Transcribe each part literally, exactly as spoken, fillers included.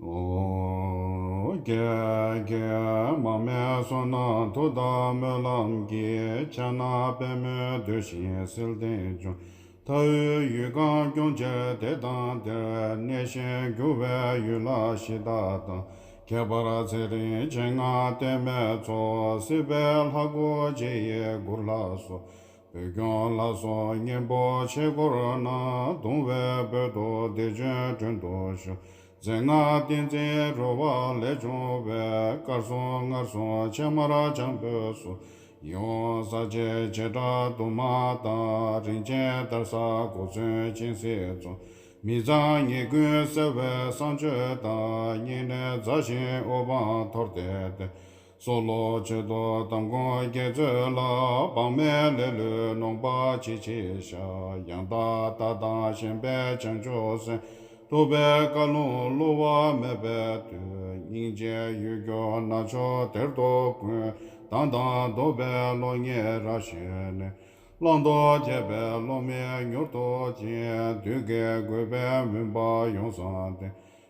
ཨོ། རྒྱལ་བའི་མར་མེ་བསོད་ནམས་མཐུ་དང་སྨོན་ལམ་གྱིས། ཕྱག་ན་པདྨོའི་བདུད་བཞི་སེལ་ཏེ་འབྱུང་། མཐའ་དབུས་ཡུལ་གང་སྐྱོང་ཕྱིར་དེ་དང་དེར། གནས་ཤིང་རྒྱུ་བའི་ཡུལ་ལ་གཞི་བདག་དང་། ཁྱད་པར་ཚེ་རིང་སྤྱན་སྔར་བསྟན་མའི་ཚོགས། སྲིད་པའི་ལྷ་སྐུ་རྗེ་ཡི་གུར་ལ་སོགས། བོད་སྐྱོང་ལ་སོགས་གཉན་པོ་ཆས་བསྐོར་ན། གདུང་བའི་སྦོ་ཏོ་བདེ་འབྱུང་དྲུང་དུ་བཞུགས། རྫས་སྔགས་ཏིང་འཛིན་རོལ་པ་ལས་བྱུང་བའི། དཀར་གསུམ་མངར་གསུམ་ཕྱེ་མར་སྤྱང་པོའི་གསུར། ཡིད་འོང་ཟ་བྱེད་བྱེ་བྲག་དུ་མ་དང་། རིན་ཆེན་དར་ཟབ་གོ་མཚོན་སྤྱན་གཟིགས་མཚོན། མི་གཙང་ཉེས་ཀུན་སེལ་བའི་བསང་མཆོད་དང་། སྙིང་ནས་མཛའ་ཞིང་དབུ་འཕང་མཐོར་བསྟན་ཏེ། གསོལ་ལོ་མཆོད་དོ་དམ་སྐོང་དགྱེས་མཛོད་ལ། བག་མེད་ལེ་ལོས་ནོངས་པ་ཅི་མཆིས་བཤགས། ཡང་དག་བདག་དང་གཞན་ཕན་བྱང་ཆུབ་སེམས། ཐུབ་པའི་བཀའ་ལུང་བསླུ་བ་མེད་པའི་མཐུས། སྙིང་རྗེའི་ཡུལ་གྱུར་ནག་ཕྱོགས་དེར་སྟོན་ཀུན། སྡང་དང་སྡུག་པའི་བློ་ཉིད་རབ་ཞི་ནས། བླང་དོར་རྒྱས་པའི་བློ་མིག་མྱུར་དུ་བྱིན། བདུད་ཀྱི་རྒོལ་པའི་མུན་པ་ཡོངས་བསལ་ཏེ།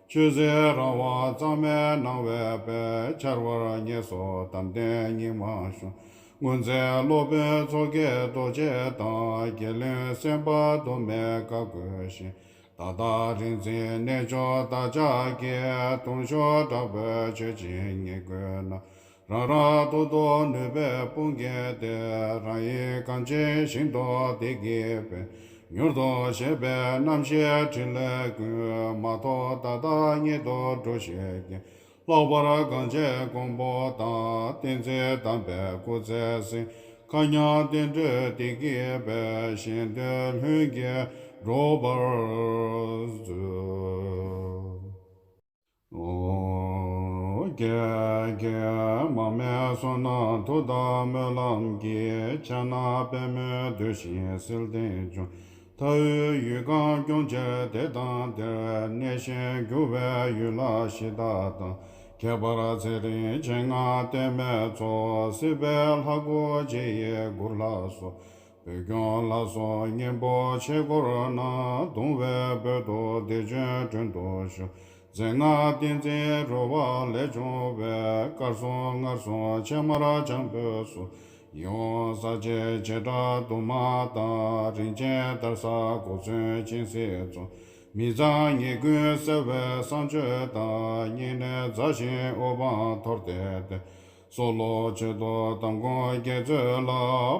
ཆོས་སྲིད་རང་དབང་གཙང་མའི་སྣང་བས་པས། འཆར་བར་ངེས་སོ་དམ་ལྡན་སྙིགས་མ་ཞུམ། སྔོན་ཚེ་སློབ་དཔོན་མཚོ་སྐྱེས་རྡོ་རྗེ་དང་། རྒྱལ་བློན་སེམས་དཔའ་མདོ་སྨད་བཀའ་བསྒོས་ཤིང་། ད་ལྟ་རིག་འཛིན་རྣལ་འབྱོར་བདག་ཅག་གིས། དུང་ཞུགས་དྲག་པོས་མཆོད་ཅིང་བསྙེན་བཀུར་ན། རང་རང་ཐོག་ཏུ་ནུས་པའི་དཔུང་གིས་ཏེ། རང་ཡི་གངས་ཅན་ཞིང་དུ་བདེ་སྐྱིད་པའི། མྱུར་དུ་གཤེགས་པའི་རྣམ་ཤེས་ཕྲིན་ལས་ཀུན། མ་ཐོགས་ད་ལྟ་ཉིད་དུ་འགྲུབ་ཤོག་ཅིག་ལྷག་པར་གངས་ཅན་མགོན་པོ་དང་། བསྟན་འཛིན་དམ་པའི་སྐུ་ཚེ་ཟིན། མཁའ་མཉམ་བསྟན་འགྲོའི་བདེ་སྐྱིད་པའི། གཞན་དོན་ལྷུན་གྱིས་འགྲུབ་པར་མཛོད། ཨོ། རྒྱལ་བའི་མར་མེ་བསོད་ནམས་མཐུ་དང་སྨོན་ལམ་གྱིས། ཕྱག་ན་པདྨོའི་བདུད་བཞི་སེལ་ཏེ་འབྱུང་། མཐའ་དབུས་ཡུལ་གང་སྐྱོང་ཕྱིར་དེ་དང་དེར། གནས་ཤིང་རྒྱུ་བའི་ཡུལ་ལ་གཞི་བདག་དང་། ཁྱད་པར་ཚེ་རིང་སྤྱན་སྔར་བསྟན་མའི་ཚོགས། སྲིད་པའི་ལྷ་སྐུ་རྗེ་ཡི་གུར་ལ་སོགས། བོད་སྐྱོང་ལ་སོགས་གཉན་པོ་ཆས་བསྐོར་ན། གདུང་བའི་སྦོ་ཏོ་བདེ་འབྱུང་དྲུང་དུ་བཞུགས། རྫས་སྔགས་ཏིང་འཛིན་རོལ་པ་ལས་བྱུང་བའི། དཀར་གསུམ་མངར་གསུམ་ཕྱེ་མར་སྤྱང་པོའི་གསུར། ཡིད་འོང་ཟ་བྱེད་བྱེ་བྲག་དུ་མ་དང་། རིན་ཆེན་དར་ཟབ་གོ་མཚོན་སྤྱན་གཟིགས་མཚོན། མི་གཙང་ཉེས་ཀུན་སེལ་བའི་བསང་མཆོད་དང་། སྙིང་ནས་མཛའ་ཞིང་དབུ་འཕང་མཐོར་བསྟན་ཏེ། གསོལ་ལོ་མཆོད་དོ་དམ་སྐོང་དགྱེས་མཛོད་ལ།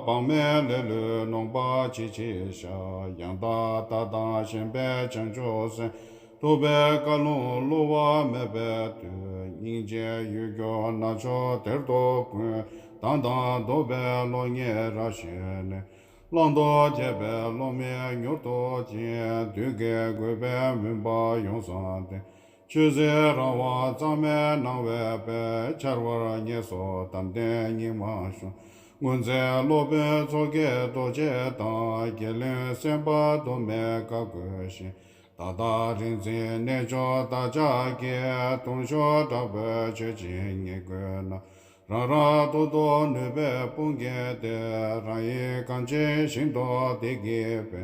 བག་མེད་ལེ་ལོས་ནོངས་པ་ཅི་མཆིས་བཤགས། ཡང་དག་བདག་དང་གཞན་ཕན་བྱང་ཆུབ་སེམས། ཐུབ་པའི་བཀའ་ལུང་བསླུ་བ་མེད་པའི་མཐུས། སྙིང་རྗེའི་ཡུལ་གྱུར་ནག་ཕྱོགས་དེར་སྟོན་ཀུན། སྡང་དང་སྡུག་པའི་བློ་ཉིད་རབ་ཞི་ནས། བླང་དོར་རྒྱས་པའི་བློ་མིག་མྱུར་དུ་བྱིན། བདུད་ཀྱི་རྒོལ་པའི་མུན་པ་ཡོངས་བསལ་ཏེ། ཆོས་སྲིད་རང་དབང་གཙང་མའི་སྣང་བས་པས། འཆར་བར་ངེས་སོ་དམ་ལྡན་སྙིགས་མ་ཞུམ། སྔོན་ཚེ་སློབ་དཔོན་མཚོ་སྐྱེས་རྡོ་རྗེ་དང་། རྒྱལ་བློན་སེམས་དཔའ་མདོ་སྨད་བཀའ་བསྒོས་ཤིང་། ད་ལྟ་རིག་འཛིན་རྣལ་འབྱོར་བདག་ཅག་གིས། དུང་ཞུགས་དྲག་པོས་མཆོད་ཅིང་བསྙེན་བཀུར་ན། རང་རང་ཐོག་ཏུ་ནུས་པའི་དཔུང་གིས་ཏེ། རང་ཡི་གངས་ཅན་ཞིང་དུ་བདེ་སྐྱིད་པའི།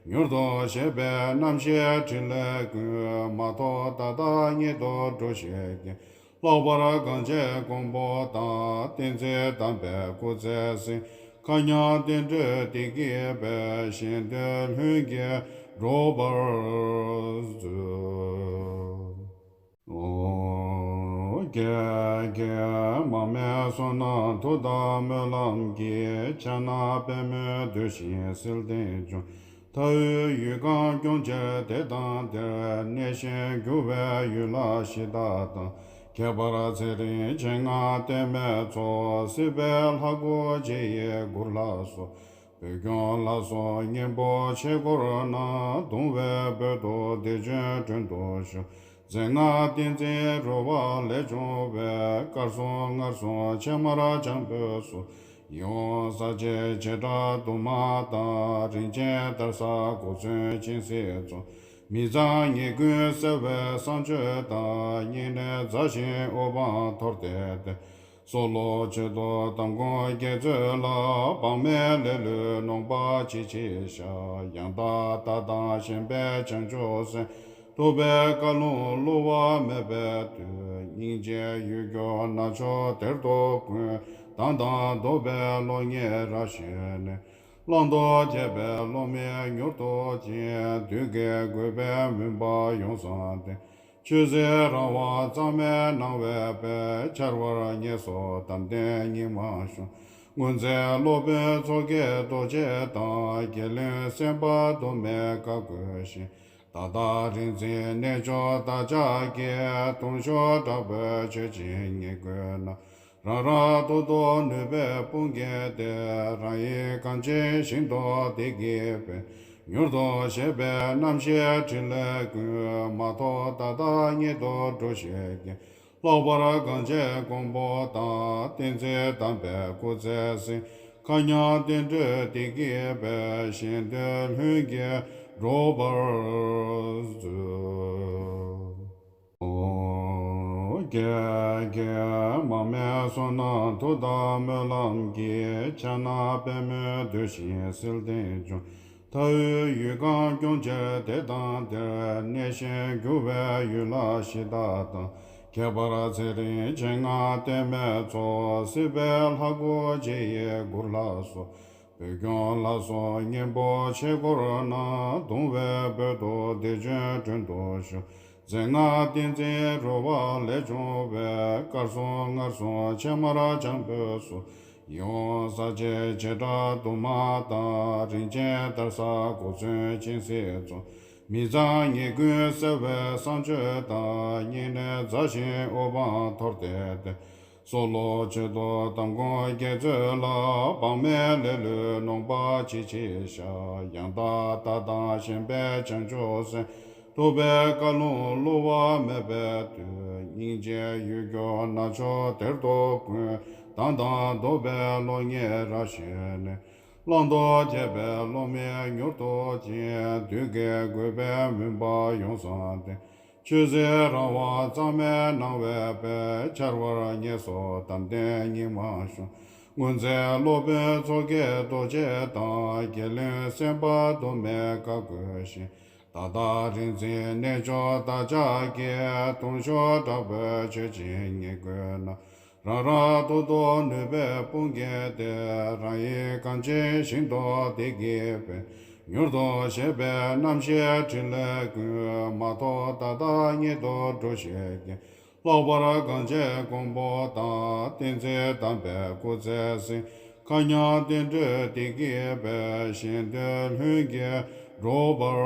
མྱུར་དུ་གཤེགས་པའི་རྣམ་ཤེས་ཕྲིན་ལས་ཀུན། མ་ཐོགས་ད་ལྟ་ཉིད་དུ་འགྲུབ་ཤོག་ཅིག་ལྷག་པར་གངས་ཅན་མགོན་པོ་དང་། བསྟན་འཛིན་དམ་པའི་སྐུ་ཚེ་ཟིན། མཁའ་མཉམ་བསྟན་འགྲོའི་བདེ་སྐྱིད་པའི། གཞན་དོན་ལྷུན་གྱིས་འགྲུབ་པར་མཛོད། ཨོ། རྒྱལ་བའི་མར་མེ་བསོད་ནམས་མཐུ་དང་སྨོན་ལམ་གྱིས། ཕྱག་ན་པདྨོའི་བདུད་བཞི་སེལ་ཏེ་འབྱུང་། མཐའ་དབུས་ཡུལ་གང་སྐྱོང་ཕྱིར་དེ་དང་དེར། གནས་ཤིང་རྒྱུ་བའི་ཡུལ་ལ་གཞི་བདག་དང་། ཁྱད་པར་ཚེ་རིང་སྤྱན་སྔར་བསྟན་མའི་ཚོགས། སྲིད་པའི་ལྷ་སྐུ་རྗེ་ཡི་གུར་ལ་སོགས། བོད་སྐྱོང་ལ་སོགས་གཉན་པོ་ཆས་བསྐོར་ན། གདུང་བའི་སྦོ་ཏོ་བདེ་འབྱུང་དྲུང་དུ་བཞུགས། རྫས་སྔགས་ཏིང་འཛིན་རོལ་པ་ལས་བྱུང་བའི། དཀར་གསུམ་མངར་གསུམ་ཕྱེ་མར་སྤྱང་པོའི་གསུར། ཡིད་འོང་ཟ་བྱེད་བྱེ་བྲག་དུ་མ་དང་། རིན་ཆེན་དར་ཟབ་གོ་མཚོན་སྤྱན་གཟིགས་མཚོན། མི་གཙང་ཉེས་ཀུན་སེལ་བའི་བསང་མཆོད་དང་། སྙིང་ནས་མཛའ་ཞིང་དབུ་འཕང་མཐོར་བསྟན་ཏེ། གསོལ་ལོ་མཆོད་དོ་དམ་སྐོང་དགྱེས་མཛོད་ལ། བག་མེད་ལེ་ལོས་ནོངས་པ་ཅི་མཆིས་བཤགས། ཡང་དག་བདག་དང་གཞན་ཕན་བྱང་ཆུབ་སེམས། ཐུབ་པའི་བཀའ་ལུང་བསླུ་བ་མེད་པའི་མཐུས། སྙིང་རྗེའི་ཡུལ་གྱུར་ནག་ཕྱོགས་དེར་ཐུག་ཀུན། དང་དང་སྡུག་པའི་བློ་ཉེས་རབ་ཞི་ནས། བླང་དོར་དགྱེས་པའི་བློ་མིག་མྱུར་དུ་བཅིངས། བདུད་ཀྱི་རྒུད་པའི་མུན་པ་ཡོངས་བསངས་ཏེ། ཆོས་སྲིད་རང་དབང་གཙང་མའི་སྣང་བས་པས། འཆར་བར་ངེས་སོ་དམ་ལྡན་སྙིགས་མ་ཞུམ། སྔོན་ཚེ་སློབ་དཔོན་མཚོ་སྐྱེས་རྡོ་རྗེ་དང་། རྒྱལ་བློན་སེམས་དཔའ་དུ་མས་བཀའ་བསྒོས་ཤིང་། ད་ལྟ་རིག་འཛིན་རྣལ་འབྱོར་བདག་ཅག་གིས། ཐུང་ཤོས་དྲག་པོའི་ཆོས་ཅིག་ངེས་དགོས་ན། རང་རང་ཐོག་ཐོག་ནུས་པས་དཔུང་གིས་ཏེ། རང་ཡིད་གང་ཇི་བཞིན་དུ་བདེ་སྐྱིད་པའི། མྱུར་དུ་གཤེགས་པའི་རྣམ་ཤེས་ཕྲིན་ལས་ཀུན། མ་ཐོག་ད་ལྟ་ཉིད་དུ་འགྲུབ་ཤེས་ཀྱི། ལྷག་པར་གངས་ཅན་ཀོང་པོ་དང་། བསྟན་འཛིན་དམ་པའི་སྐུ་ཚེ་ཟིན། མཁའ་མཉམ་བསྟན་འགྲོའི་བདེ་སྐྱིད་པའི། གཞན་དོན་ལྷུན་གྱིས་འགྲུབ་པར་མཛོད། ཨོ། ཀྱེ་ཀྱེ། མར་མེ་བསོད་ནམས་མཐུ་དང་སྨོན་ལམ་གྱིས། ཕྱག་ན་པདྨོ་བསྡུས་ཤིང་བསིལ་ལྡན་འབྱུང་། མཐའ་དབུས་ཡུལ་གང་ཀུན་གྱི་དེ་དང་དེར། གནས་ཤིང་རྒྱུ་བའི་ཡུལ་ལྷ་གཞི་བདག་དང་། ཁྱད་པར་ཚེ་རིང་མཆེད་ལྔ་བརྟན་མའི་ཚོགས། སྲིད་པའི་ལྷ་སྐུ་རྗེ་ཡི་གུར་ལྷ་སོགས། བོད་སྐྱོང་ལ་སོགས་གཉན་པོ་ཆས་བསྐོར་ན། གདུང་བའི་སྦོ་ལྟོ་བདེ་འབྱོན་མགྲོན་དུ་ཞུ། རྫས་སྔགས་ཏིང་འཛིན་རོལ་པ་ལས་བྱུང་བའི། དཀར་གསུམ་མངར་གསུམ་ཕྱེ་མར་སྤྱང་པོའི་གསུམ། ཡིད་འོང་ཟ་བྱེད་བྱེ་བྲག་དུ་མ་དང་། རིན་ཆེན་དར་ས་གོ་མཚོན་སྤྱན་གཟིགས་གཙོ། མི་གཙང་ཉེས་ཀུན་སེལ་བའི་བསང་མཆོད་དང་། སྙིང་ནས་མཛའ་ཞིང་དབུ་འཕང་མཐོར་བསྟན་ཏེ། གསོལ་ལོ་མཆོད་དོ་དམ་སྐོང་དགྱེས་མཛོད་ལ། བག་མེད་ལེ་ལོས་ནོངས་པ་ཅི་མཆིས་བཤགས། ཡང་དག་བདག་དང་གཞན་ཕན་བྱང་ཆུབ་སེམས། ཐུབ་པའི་བཀའ་ལུང་བསླུ་བ་མེད་པའི་མཐུས། སྙིང་རྗེའི་ཡུལ་གྱུར་ནག་ཕྱོགས་དེར་ཐུག་ཀུན། དང་དང་སྡུག་པའི་བློ་ཉེས་རབ་ཞི་ནས། བླང་དོར་དགྱེས་པའི་བློ་མིག་མྱུར་དུ་བཅིངས། བདུད་ཀྱི་རྒུད་པའི་མུན་པ་ཡོངས་བསངས་ཏེ། ཆོས་སྲིད་རང་དབང་གཙང་མའི་སྣང་བས་པས། འཆར་བར་ངེས་སོ་དམ་ལྡན་སྙིགས་མ་ཞུམ། སྔོན་ཚེ་སློབ་དཔོན་མཚོ་སྐྱེས་རྡོ་རྗེ་དང་། རྒྱལ་བློན་སེམས་དཔའ་དུ་མས་བཀའ་བསྒོས་ཤིང་། ད་ལྟ་རིག་འཛིན་རྣལ་འབྱོར་བདག་ཅག་གིས། ཐུང་ཤོས་དྲག་པོའི་ཆོས་ཅིག་ངེས་དགོས་ན། རང་རང་ཐོག་ཐོག་ནུས་པས་དཔུང་གིས་ཏེ། རང་ཡིད་གང་ཇི་བཞིན་དུ་བདེ་སྐྱིད་པའི། མྱུར་དུ་གཤེགས་པའི་རྣམ་ཤེས་ཕྲིན་ལས་ཀུན། མ་ཐོག་ད་ལྟ་ཉིད་དུ་འགྲུབ་ཤེས་ཀྱི། ལྷག་པར་གངས་ཅན་ཀོང་པོ་དང་། བསྟན་འཛིན་དམ་པའི་སྐུ་ཚེ་ཟིན། མཁའ་མཉམ་བསྟན་འགྲོའི་བདེ་སྐྱིད་པའི། གཞན་དོན་ལྷུན་གྱིས་འགྲུབ་པར་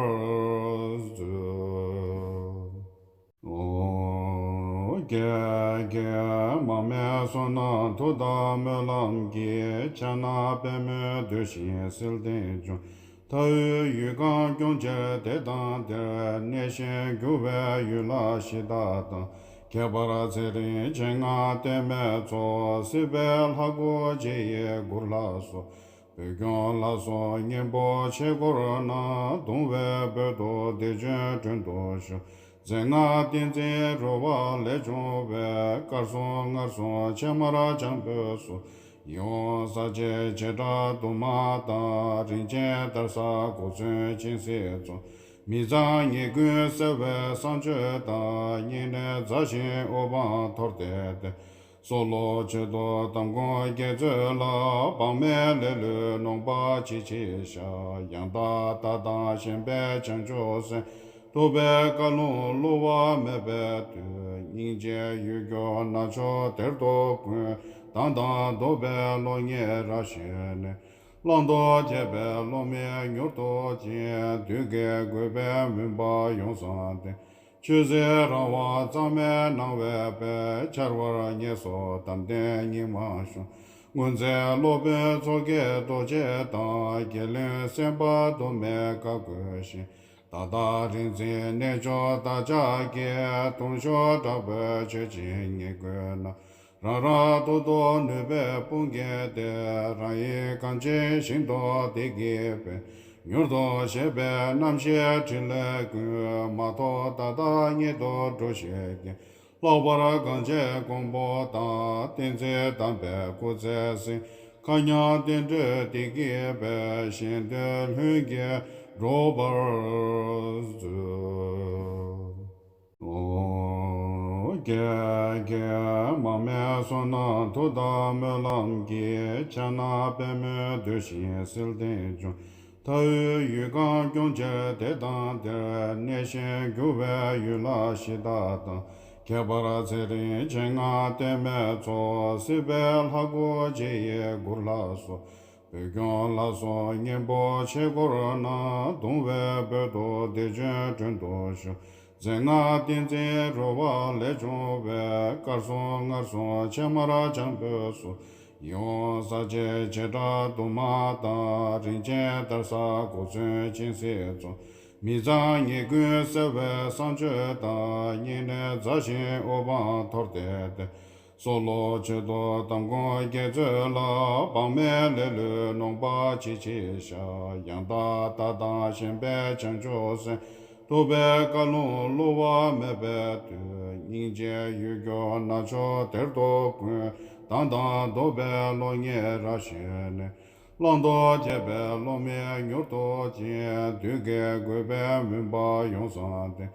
མཛོད། ཨོ། ཀྱེ་ཀྱེ། མར་མེ་བསོད་ནམས་མཐུ་དང་སྨོན་ལམ་གྱིས། ཕྱག་ན་པདྨོ་བསྡུས་ཤིང་བསིལ་ལྡན་འབྱུང་། མཐའ་དབུས་ཡུལ་གང་ཀུན་གྱི་དེ་དང་དེར། གནས་ཤིང་རྒྱུ་བའི་ཡུལ་ལྷ་གཞི་བདག་དང་། ཁྱད་པར་ཚེ་རིང་མཆེད་ལྔ་བརྟན་མའི་ཚོགས། སྲིད་པའི་ལྷ་སྐུ་རྗེ་ཡི་གུར་ལྷ་སོགས། བོད་སྐྱོང་ལ་སོགས་གཉན་པོ་ཆས་བསྐོར་ན། གདུང་བའི་སྦོ་ལྟོ་བདེ་འབྱོན་མགྲོན་དུ་ཞུ། རྫས་སྔགས་ཏིང་འཛིན་རོལ་པ་ལས་བྱུང་བའི། དཀར་གསུམ་མངར་གསུམ་ཕྱེ་མར་སྤྱང་པོའི་གསུམ། ཡིད་འོང་ཟ་བྱེད་བྱེ་བྲག་དུ་མ་དང་། རིན་ཆེན་དར་ས་གོ་མཚོན་སྤྱན་གཟིགས་གཙོ། མི་གཙང་ཉེས་ཀུན་སེལ་བའི་བསང་མཆོད་དང་། སྙིང་ནས་མཛའ་ཞིང་དབུ་འཕང་མཐོར་བསྟན་ཏེ། གསོལ་ལོ་མཆོད་དོ་དམ་སྐོང་དགྱེས་མཛོད་ལ། བག་མེད་ལེ་ལོས་ནོངས་པ་ཅི་མཆིས་བཤགས། ཡང་དག་བདག་དང་གཞན་ཕན་བྱང་ཆུབ་སེམས། ཐུབ་པའི་བཀའ་ལུང་བསླུ་བ་མེད་པའི་མཐུས། སྙིང་རྗེའི་ཡུལ་གྱུར་ནག་ཕྱོགས་དེར་ཐུག་ཀུན། དང་དང་སྡུག་པའི་བློ་ཉེས་རབ་ཞི་ནས། བླང་དོར་དགྱེས་པའི་བློ་མིག་མྱུར་དུ་བཅིངས། བདུད་ཀྱི་རྒུད་པའི་མུན་པ་ཡོངས་བསངས་ཏེ། ཆོས་སྲིད་རང་དབང་གཙང་མའི་སྣང་བས་པས། འཆར་བར་ངེས་སོ་དམ་ལྡན་སྙིགས་མ་ཞུམ། སྔོན་ཚེ་སློབ་དཔོན་མཚོ་སྐྱེས་རྡོ་རྗེ་དང་། རྒྱལ་བློན་སེམས་དཔའ་དུ་མས་བཀའ་བསྒོས་ཤིང་། ད་ལྟ་རིག་འཛིན་རྣལ་འབྱོར་བདག་ཅག་གིས། ཐུང་ཤོས་དྲག་པོའི་ཆོས་ཅིག་ངེས་དགོས་ན། རང་རང་ཐོག་ཐོག་ནུས་པས་དཔུང་གིས་ཏེ། རང་ཡིད་གང་ཇི་བཞིན་དུ་བདེ་སྐྱིད་པའི། མྱུར་དུ་གཤེགས་པའི་རྣམ་ཤེས་ཕྲིན་ལས་ཀུན། མ་ཐོག་ད་ལྟ་ཉིད་དུ་འགྲུབ་ཤེས་ཀྱི། ལྷག་པར་གངས་ཅན་ཀོང་པོ་དང་། བསྟན་འཛིན་དམ་པའི་སྐུ་ཚེ་ཟིན། མཁའ་མཉམ་བསྟན་འགྲོའི་བདེ་སྐྱིད་པའི། གཞན་དོན་ལྷུན་གྱིས་འགྲུབ་པར་མཛོད། ཀྱེ་ཀྱེ། མར་མེ་བསོད་ནམས་མཐུ་དང་སྨོན་ལམ་གྱིས། ཕྱག་ན་པདྨོ་བདུད་བཞི་བསིལ་ཏེ་འབྱུང་། མཐའ་དབུས་ཡུལ་གང་སྐྱོང་ཕྱིར་དེ་དང་དེར། གནས་ཤིང་རྒྱུ་བའི་ཡུལ་ལ་གཞི་བདག་དང་། ཁྱད་པར་ཚེ་རིང་མཆེད་ལྔ་བརྟན་མའི་ཚོགས། སྲིད་པའི་ལྷ་སྐུ་ཇི་ཡི་གུར་ལ་སོགས། བོད་སྐྱོང་ལ་སོགས་གཉན་པོ་ཆས་བསྐོར་ན། གདུང་བའི་སྦོ་ཏོ་བདེ་སྤྱོད་དྲུང་དུ་བཞུགས། རྫས་སྔགས་ཏིང་འཛིན་རོལ་པ་ལས་བྱུང་བའི། དཀར་གསུམ་མངར་གསུམ་ཕྱེ་མར་སྤྱང་པོའི་གསུར། ཡིད་འོང་ཟ་བྱེད་བྱེ་བྲག་དུ་མ་དང་། རིན་ཆེན་དར་ཟབ་གོ་མཚོན་སྦྱིན་སྲེག་ཚོགས། མི་གཙང་ཉེས་ཀུན་སེལ་བའི་བསང་མཆོད་དང་། སྙིང་ནས་མཛའ་ཞིང་དབུ་འཕང་མཐོར་བསྟན་ཏེ། གསོལ་ལོ་མཆོད་དོ་དམ་སྐོང་དགེ་ཚུལ་ལ། བག་མེད་ལེ་ལོས་ནོངས་པ་ཅི་མཆིས་བྱ། ཡང་དག་བདག་དང་གཞན་ཕན་བྱང་ཆུབ་སེམས། ཐུབ་པའི་བཀའ་ལུང་བསླུ་བ་མེད་པའི་མཐུས། སྙིང་རྗེས་ཡུལ་གྱུར་ནག་ཕྱོགས་དེར་སྟོན་ཀུན། སྡང་དང་སྡུག་པའི་བློ་ཉེས་རབ་ཞི་ནས། བླང་དོར་བརྗེད་པའི་བློ་མིག་མྱུར་དུ་མཁྱེན། བདུད་ཀྱི་རྒོད་པའི་མུན་པ་ཡོངས་བཟང་སྟེ།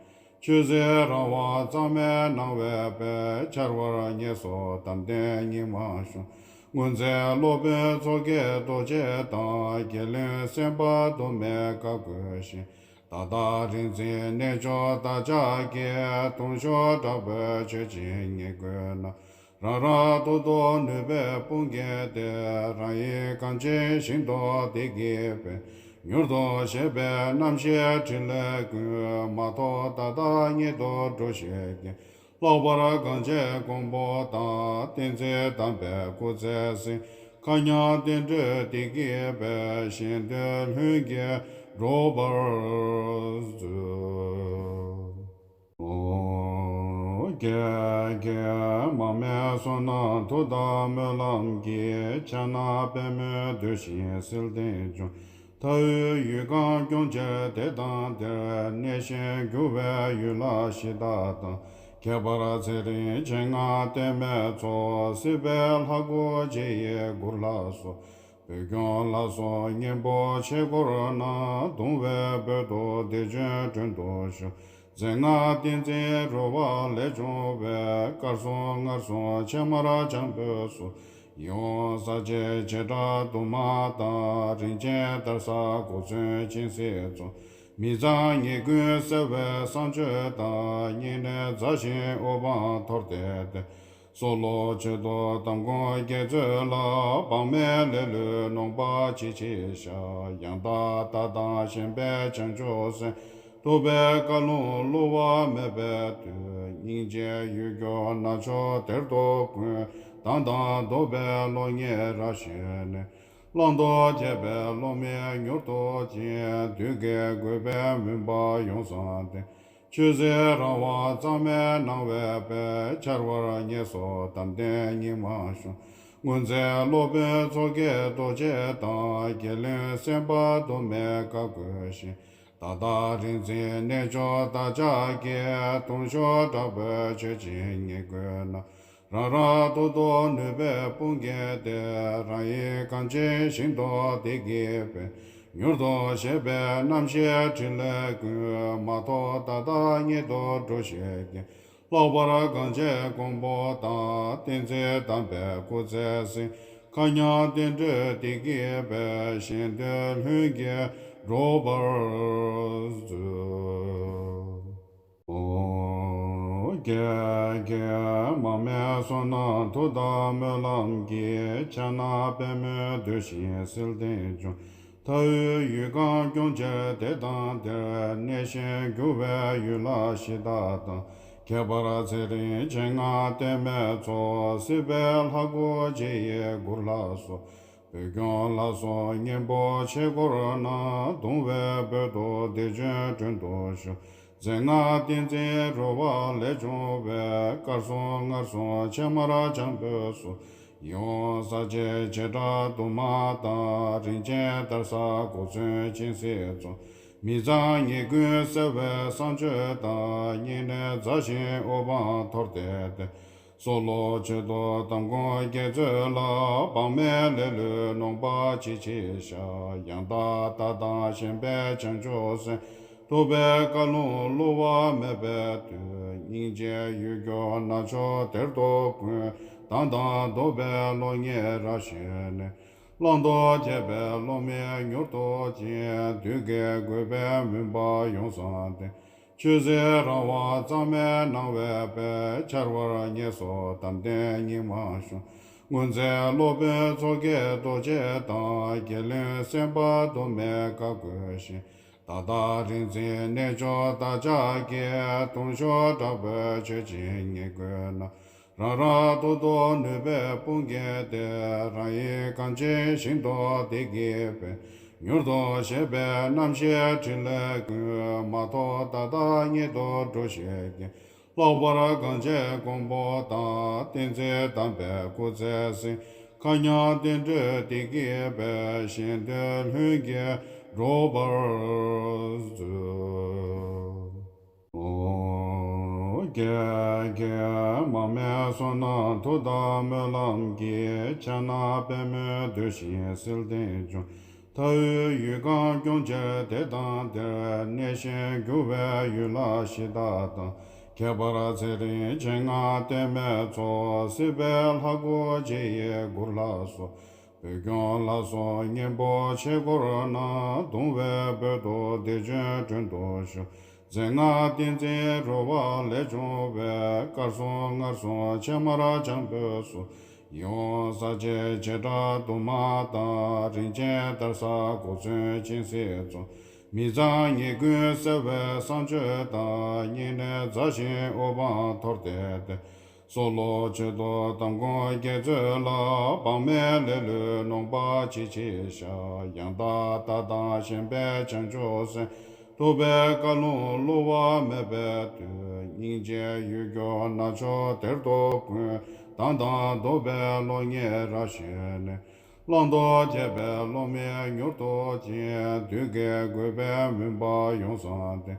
ཆོས་སྲིད་རང་དབང་གཙང་མའི་སྣང་བས་པས། འཆར་བར་ངེས་སོ་དམ་ལྡན་ཉི་མ་ཞུ། སྔོན་ཚེ་སློབ་དཔོན་མཚོ་སྐྱེས་རྡོ་རྗེ་དང་། རྒྱལ་བློན་སེམས་དཔའ་དུ་མས་བཀའ་བསྒོས་ཤིང་། ད་ལྟ་རིག་འཛིན་རྣལ་འབྱོར་བདག་ཅག་གིས། དུང་ཞུ་དྲག་པོས་མཆོད་ཅིང་བསྙེན་བཀུར་ན། རང་རང་ཐོག་ཏུ་ནུས་པའི་དཔུང་གིས་ཏེ། རང་ཡི་གངས་ཅན་ཞིང་དུ་བདེ་སྐྱིད་པའི། མྱུར་དུ་གཤེགས་པའི་རྣམ་ཤེས་ཕྲིན་ལས་ཀུན། མ་ཐོགས་ད་ལྟ་ཉིད་དུ་འགྲུབ་ཤོག་ཀྱིས། ལྷག་པར་གངས་ཅན་མགོན་པོ་དང་། བསྟན་འཛིན་དམ་པའི་སྐུ་ཚེ་བསྲིང་། མཁའ་མཉམ་རྟེན་འབྲེལ་བདེ་སྐྱིད་པའི། གཞན་དོན་ལྷུན་གྱིས་འགྲུབ་པར་མཛོད། ཨོ། ཀྱེ་ཀྱེ། མར་མེ་བསོད་ནམས་མཐུ་དང་སྨོན་ལམ་གྱིས། ཕྱག་ན་པདྨོ་བདུད་བཞི་བསིལ་ཏེ་འབྱུང་། མཐའ་དབུས་ཡུལ་གང་སྐྱོང་ཕྱིར་དེ་དང་དེར། གནས་ཤིང་རྒྱུ་བའི་ཡུལ་ལ་གཞི་བདག་དང་། ཁྱད་པར་ཚེ་རིང་མཆེད་ལྔ་བརྟན་མའི་ཚོགས། སྲིད་པའི་ལྷ་སྐུ་ཇི་ཡི་གུར་ལ་སོགས། བོད་སྐྱོང་ལ་སོགས་གཉན་པོ་ཆས་བསྐོར་ན། གདུང་བའི་སྦོ་ཏོ་བདེ་སྤྱོད་དྲུང་དུ་བཞུགས། རྫས་སྔགས་ཏིང་འཛིན་རོལ་པ་ལས་བྱུང་བའི། དཀར་གསུམ་མངར་གསུམ་ཕྱེ་མར་སྤྱང་པོའི་གསུར། ཡིད་འོང་ཟ་བྱེད་བྱེ་བྲག་དུ་མ་དང་། རིན་ཆེན་དར་ཟབ་གོ་མཚོན་སྦྱིན་སྲེག་ཚོགས། མི་གཙང་ཉེས་ཀུན་སེལ་བའི་བསང་མཆོད་དང་། སྙིང་ནས་མཛའ་ཞིང་དབུ་འཕང་མཐོར་བསྟན་ཏེ། གསོལ་ལོ་མཆོད་དོ་དམ་སྐོང་དགེ་ཚུལ་ལ། བག་མེད་ལེ་ལོས་ནོངས་པ་ཅི་མཆིས་བྱ། ཡང་དག་བདག་དང་གཞན་ཕན་བྱང་ཆུབ་སེམས། ཐུབ་པའི་བཀའ་ལུང་བསླུ་བ་མེད་པའི་མཐུས། སྙིང་རྗེས་ཡུལ་གྱུར་ནག་ཕྱོགས་དེར་སྟོན་ཀུན། སྡང་དང་སྡུག་པའི་བློ་ཉེས་རབ་ཞི་ནས། བླང་དོར་བརྗེད་པའི་བློ་མིག་མྱུར་དུ་མཁྱེན། བདུད་ཀྱི་རྒོད་པའི་མུན་པ་ཡོངས་བཟང་སྟེ། ཆོས་སྲིད་རང་དབང་གཙང་མའི་སྣང་བས་པས། འཆར་བར་ངེས་སོ་དམ་ལྡན་ཉི་མ་ཞུ། སྔོན་ཚེ་སློབ་དཔོན་མཚོ་སྐྱེས་རྡོ་རྗེ་དང་། རྒྱལ་བློན་སེམས་དཔའ་དུ་མས་བཀའ་བསྒོས་ཤིང་། ད་ལྟ་རིག་འཛིན་རྣལ་འབྱོར་བདག་ཅག་གིས། དུང་ཞུ་དྲག་པོས་མཆོད་ཅིང་བསྙེན་བཀུར་ན། རང་རང་ཐོག་ཏུ་ནུས་པའི་དཔུང་གིས་ཏེ། རང་ཡི་གངས་ཅན་ཞིང་དུ་བདེ་སྐྱིད་པའི། མྱུར་དུ་གཤེགས་པའི་རྣམ་ཤེས་ཕྲིན་ལས་ཀུན། མ་ཐོགས་ད་ལྟ་ཉིད་དུ་འགྲུབ་ཤོག་ཀྱིས། ལྷག་པར་གངས་ཅན་མགོན་པོ་དང་། བསྟན་འཛིན་དམ་པའི་སྐུ་ཚེ་བསྲིང་། མཁའ་མཉམ་རྟེན་འབྲེལ་བདེ་སྐྱིད་པའི། གཞན་དོན་ལྷུན་གྱིས་འགྲུབ་པར་མཛོད། ཨོ། ཀྱེ་ཀྱེ། མར་མེ་བསོད་ནམས་མཐུ་དང་སྨོན་ལམ་གྱིས། ཕྱག་ན་པདྨོ་བདུད་བཞི་བསིལ་ཏེ་འབྱུང་། མཐའ་དབུས་ཡུལ་གང་སྐྱོང་ཕྱིར་དེ་དང་དེར། གནས་ཤིང་རྒྱུ་བའི་ཡུལ་ལ་གཞི་བདག་དང་། ཁྱད་པར་ཚེ་རིང་མཆེད་ལྔ་བརྟན་མའི་ཚོགས། སྲིད་པའི་ལྷ་སྐུ་ཇི་ཡི་གུར་ལ་སོགས། བོད་སྐྱོང་ལ་སོགས་གཉན་པོ་ཆས་བསྐོར་ན། གདུང་བའི་སྦོ་ཏོ་བདེ་སྤྱོད་དྲུང་དུ་བཞུགས། རྫས་སྔགས་ཏིང་འཛིན་རོལ་པ་ལས་བྱུང་བའི། དཀར་གསུམ་མངར་གསུམ་ཕྱེ་མར་སྤྱང་པོའི་གསུར། ཡིད་འོང་ཟ་བྱེད་བྱེ་བྲག་དུ་མ་དང་། རིན་ཆེན་དར་ཟབ་གོ་མཚོན་སྦྱིན་སྲེག་ཚོགས། མི་གཙང་ཉེས་ཀུན་སེལ་བའི་བསང་མཆོད་དང་། སྙིང་ནས་མཛའ་ཞིང་དབུ་འཕང་མཐོར་བསྟན་ཏེ། གསོལ་ལོ་མཆོད་དོ་དམ་སྐོང་དགེ་ཚུལ་ལ། བག་མེད་ལེ་ལོས་ནོངས་པ་ཅི་མཆིས་བྱ། ཡང་དག་བདག་དང་གཞན་ཕན་བྱང་ཆུབ་སེམས། ཐུབ་པའི་བཀའ་ལུང་བསླུ་བ་མེད་པའི་མཐུས། སྙིང་རྗེའི་ཡུལ་གྱུར་ནག་ཕྱོགས་དེར་གཏོགས་ཀུན། དང་དང་སྡུག་པའི་བློ་ཉེར་ཞེན་ནས། བླང་དོར་བྱེད་པའི་བློ་མིག་མྱུར་དུ་བཅིངས། བདུད་ཀྱི་རྒུད་པའི་མུན་པ་ཡོངས་བསངས་ཏེ། ཆོས་སྲིད་རང་དབང་གཙང་མའི་སྣང་བས་པས། འཆར་བར་ངེས་སོ་དམ་ལྡན་སྙིགས་མ་ཞུམ། སྔོན་ཚེ་སློབ་དཔོན་མཚོ་སྐྱེས་རྡོ་རྗེ་དང་། རྒྱལ་བློན་སེམས་དཔའ་དུ་མས་བཀའ་བསྒོས་ཤིང་། ད་ལྟ་རིག་འཛིན་རྣལ་འབྱོར་བདག་ཅག་གིས། དུང་ཞུགས་དྲག་པོས་མཆོད་ཅིང་བསྙེན་བཀུར་ན། རང་རང་ཐོག་ཏུ་ནུས་པའི་དཔུང་གིས་ཏེ། རང་ཡི་གངས་ཅན་ཞིང་དུ་བདེ་སྐྱིད་འཕེལ། མྱུར་དུ་གཤེགས་པའི་རྣམ་ཤེས་ཕྲིན་ལས་ཀུན། མ་ཐོག་ད་ལྟ་ཉིད་དུ་འགྲོ་ཤེས་ཀྱི། ལྷག་པར་གངས་ཅན་ཀོང་པོ་དང་། བསྟན་འཛིན་དམ་པའི་སྐུ་ཚེ་བསྲིང་། མཁའ་མཉམ་བསྟན་འགྲོའི་བདེ་སྐྱིད་འཕེལ། གཞན་དོན་ལྷུན་གྱིས་འགྲུབ་པར་མཛོད། ཨོ། རྒྱལ་བའི་མར་མེ་བསོད་ནམས་མཐུ་དང་སྨོན་ལམ་གྱིས། ཕྱག་ན་པདྨོ་བསྡུས་ཤིང་བསིལ་ལྡན་འབྱུང་། མཐའ་དབུས་ཡུལ་གང་སྐྱོང་ཕྱིར་དེ་དང་དེར། གནས་ཤིང་རྒྱུ་བའི་ཡུལ་ལྷ་གཞི་བདག་དང་། ཁྱད་པར་ཚེ་རིང་མཆེད་ལྔ་བརྟན་མའི་ཚོགས། སྲིད་པའི་ལྷ་སྐུ་རྗེ་ཡི་གུར་ལ་སོགས། བོད་སྐྱོང་ལ་སོགས་གཉན་པོ་ཆས་བསྐོར་ན། གདུང་བའི་སྦོ་ཏོ་བདེ་ཆེན་དྲུང་དུ་བཞུགས། རྫས་སྔགས་ཏིང་འཛིན་རོལ་པ་ལས་བྱུང་བའི། དཀར་གསུམ་མངར་གསུམ་ཕྱེ་མར་སྤྱང་པོའི་གསུམ། ཡིད་འོང་ཟ་བྱེད་བྱེ་བྲག་དུ་མ་དང་། རིན་ཆེན་དར་ས་གོ་མཚོན་སྤྱན་གཟིགས་གཙོ། མི་གཙང་ཉེས་ཀུན་སེལ་བའི་གསང་མཆོག་དང་། སྙིང་ནས་མཛའ་ཞིང་དབུ་འཕང་མཐོར་བསྟན་ཏེ། སྲོག་བླུ་མཆོད་དོ་དམ་སྐོང་དགེ་ཚུལ་ལ། བག་མེད་ལེ་ལོས་ནོངས་པ་ཅི་མཆིས་བཤགས། ཡང་དག་ལྟ་དང་ཞེན་པའི་བྱང་ཆུབ་སེམས། ཐུབ་པའི་བཀའ་ལུང་བསླུ་བ་མེད་པའི་མཐུས། སྙིང་རྗེའི་ཡུལ་གྱུར་ནག་ཕྱོགས་དེར་གཏོགས་ཀུན། དང་དང་སྡུག་པའི་བློ་ཉེར་ཞེན་ནས། བླང་དོར་བྱེད་པའི་བློ་མིག་མྱུར་དུ་བཅིངས། བདུད་ཀྱི་རྒུད་པའི་མུན་པ་ཡོངས་བསངས་ཏེ།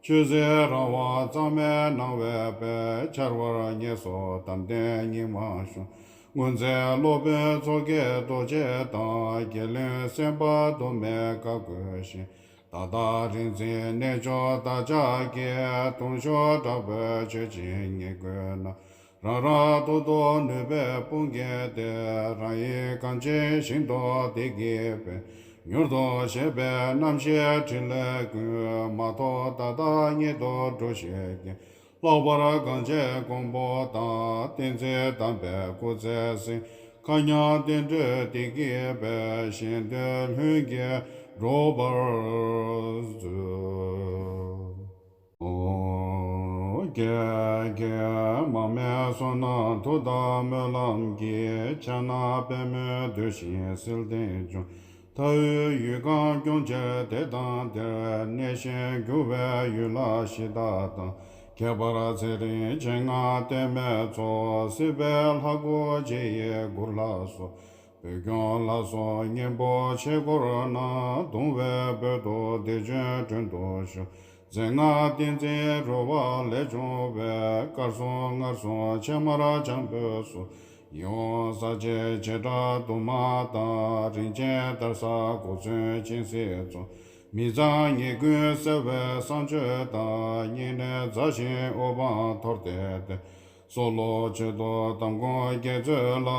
ཆོས་སྲིད་རང་དབང་གཙང་མའི་སྣང་བས་པས། འཆར་བར་ངེས་སོ་དམ་ལྡན་སྙིགས་མ་ཞུམ། སྔོན་ཚེ་སློབ་དཔོན་མཚོ་སྐྱེས་རྡོ་རྗེ་དང་། རྒྱལ་བློན་སེམས་དཔའ་དུ་མས་བཀའ་བསྒོས་ཤིང་། ད་ལྟ་རིག་འཛིན་རྣལ་འབྱོར་བདག་ཅག་གིས། དུང་ཞུགས་དྲག་པོས་མཆོད་ཅིང་བསྙེན་བཀུར་ན། རང་རང་ཐོག་ཏུ་ནུས་པའི་དཔུང་གིས་ཏེ། རང་ཡི་གངས་ཅན་ཞིང་དུ་བདེ་སྐྱིད་འཕེལ། མྱུར་དུ་གཤེགས་པའི་རྣམ་ཤེས་ཕྲིན་ལས་ཀུན། མ་ཐོག་ད་ལྟ་ཉིད་དུ་འགྲོ་ཤེས་ཀྱི། ལྷག་པར་གངས་ཅན་ཀོང་པོ་དང་། བསྟན་འཛིན་དམ་པའི་སྐུ་ཚེ་བསྲིང་། མཁའ་མཉམ་བསྟན་འགྲོའི་བདེ་སྐྱིད་འཕེལ། གཞན་དོན་ལྷུན་གྱིས་འགྲུབ་པར་མཛོད། ཨོ། རྒྱལ་བའི་མར་མེ་བསོད་ནམས་མཐུ་དང་སྨོན་ལམ་གྱིས། ཕྱག་ན་པདྨོ་བསྡུས་ཤིང་བསིལ་ལྡན་འབྱུང་། མཐའ་དབུས་ཡུལ་གང་སྐྱོང་ཕྱིར་དེ་དང་དེར། གནས་ཤིང་རྒྱུ་བའི་ཡུལ་ལྷ་གཞི་བདག་དང་། ཁྱད་པར་ཚེ་རིང་མཆེད་ལྔ་བརྟན་མའི་ཚོགས། སྲིད་པའི་ལྷ་སྐུ་རྗེ་ཡི་གུར་ལ་སོགས། བོད་སྐྱོང་ལ་སོགས་གཉན་པོ་ཆས་བསྐོར་ན། གདུང་བའི་སྦོ་ཏོ་བདེ་ཆེན་དྲུང་དུ་བཞུགས། རྫས་སྔགས་ཏིང་འཛིན་རོལ་པ་ལས་བྱུང་བའི། དཀར་གསུམ་མངར་གསུམ་ཕྱེ་མར་སྤྱང་པོའི་གསུམ། ཡིད་འོང་ཟ་བྱེད་བྱེ་བྲག་དུ་མ་དང་། རིན་ཆེན་དར་ས་གོ་མཚོན་སྤྱན་གཟིགས་གཙོ། མི་གཙང་ཉེས་ཀུན་སེལ་བའི་གསང་མཆོག་དང་། སྙིང་ནས་མཛའ་ཞིང་དབུ་འཕང་མཐོར་བསྟན་ཏེ། སྲོག་བླུ་མཆོད་དོ་དམ་སྐོང་དགེ་ཚུལ་ལ།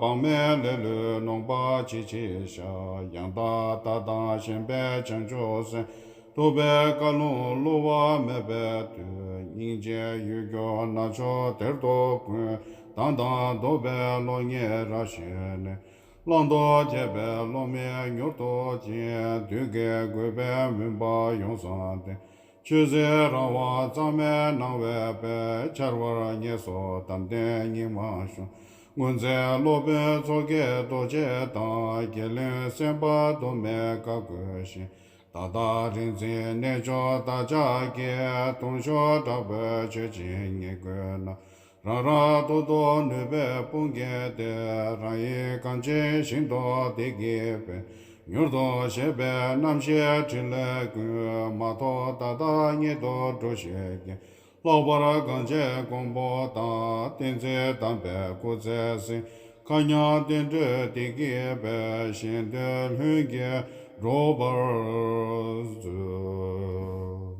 བག་མེད་ལེ་ལོས་ནོངས་པ་ཅི་མཆིས་བཤགས། ཡང་དག་ལྟ་དང་ཞེན་པའི་བྱང་ཆུབ་སེམས། ཐུབ་པའི་བཀའ་ལུང་བསླུ་བ་མེད་པའི་མཐུས། སྙིང་རྗེའི་ཡུལ་གྱུར་ནག་ཕྱོགས་དེར་གཏོགས་ཀུན། དང་དང་སྡུག་པའི་བློ་ཉེར་ཞེན་ནས། བླང་དོར་བྱེད་པའི་བློ་མིག་མྱུར་དུ་བཅིངས། བདུད་ཀྱི་རྒུད་པའི་མུན་པ་ཡོངས་བསངས་ཏེ། ཆོས་སྲིད་རང་དབང་གཙང་མའི་སྣང་བས་པས། འཆར་བར་ངེས་སོ་དམ་ལྡན་སྙིགས་མ་ཞུམ། སྔོན་ཚེ་སློབ་དཔོན་མཚོ་སྐྱེས་རྡོ་རྗེ་དང་། རྒྱལ་བློན་སེམས་དཔའ་དུ་མས་བཀའ་བསྒོས་ཤིང་། ད་ལྟ་རིག་འཛིན་རྣལ་འབྱོར་བདག་ཅག་གིས། དུང་ཞུགས་དྲག་པོས་མཆོད་ཅིང་བསྙེན་བཀུར་ན། རང་རང་ཐོག་ཏུ་ནུས་པའི་དཔུང་གིས་ཏེ། རང་ཡི་གངས་ཅན་ཞིང་དུ་བདེ་སྐྱིད་འཕེལ། མྱུར་དུ་གཤེགས་པའི་རྣམ་ཤེས་ཕྲིན་ལས་ཀུན། མ་ཐོག་ད་ལྟ་ཉིད་དུ་འགྲོ་ཤེས་ཀྱི། ལྷག་པར་གངས་ཅན་ཀོང་པོ་དང་། བསྟན་འཛིན་དམ་པའི་སྐུ་ཚེ་བསྲིང་། མཁའ་མཉམ་བསྟན་འགྲོའི་བདེ་སྐྱིད་འཕེལ། གཞན་དོན་ལྷུན་གྱིས་འགྲུབ་པར་མཛོད།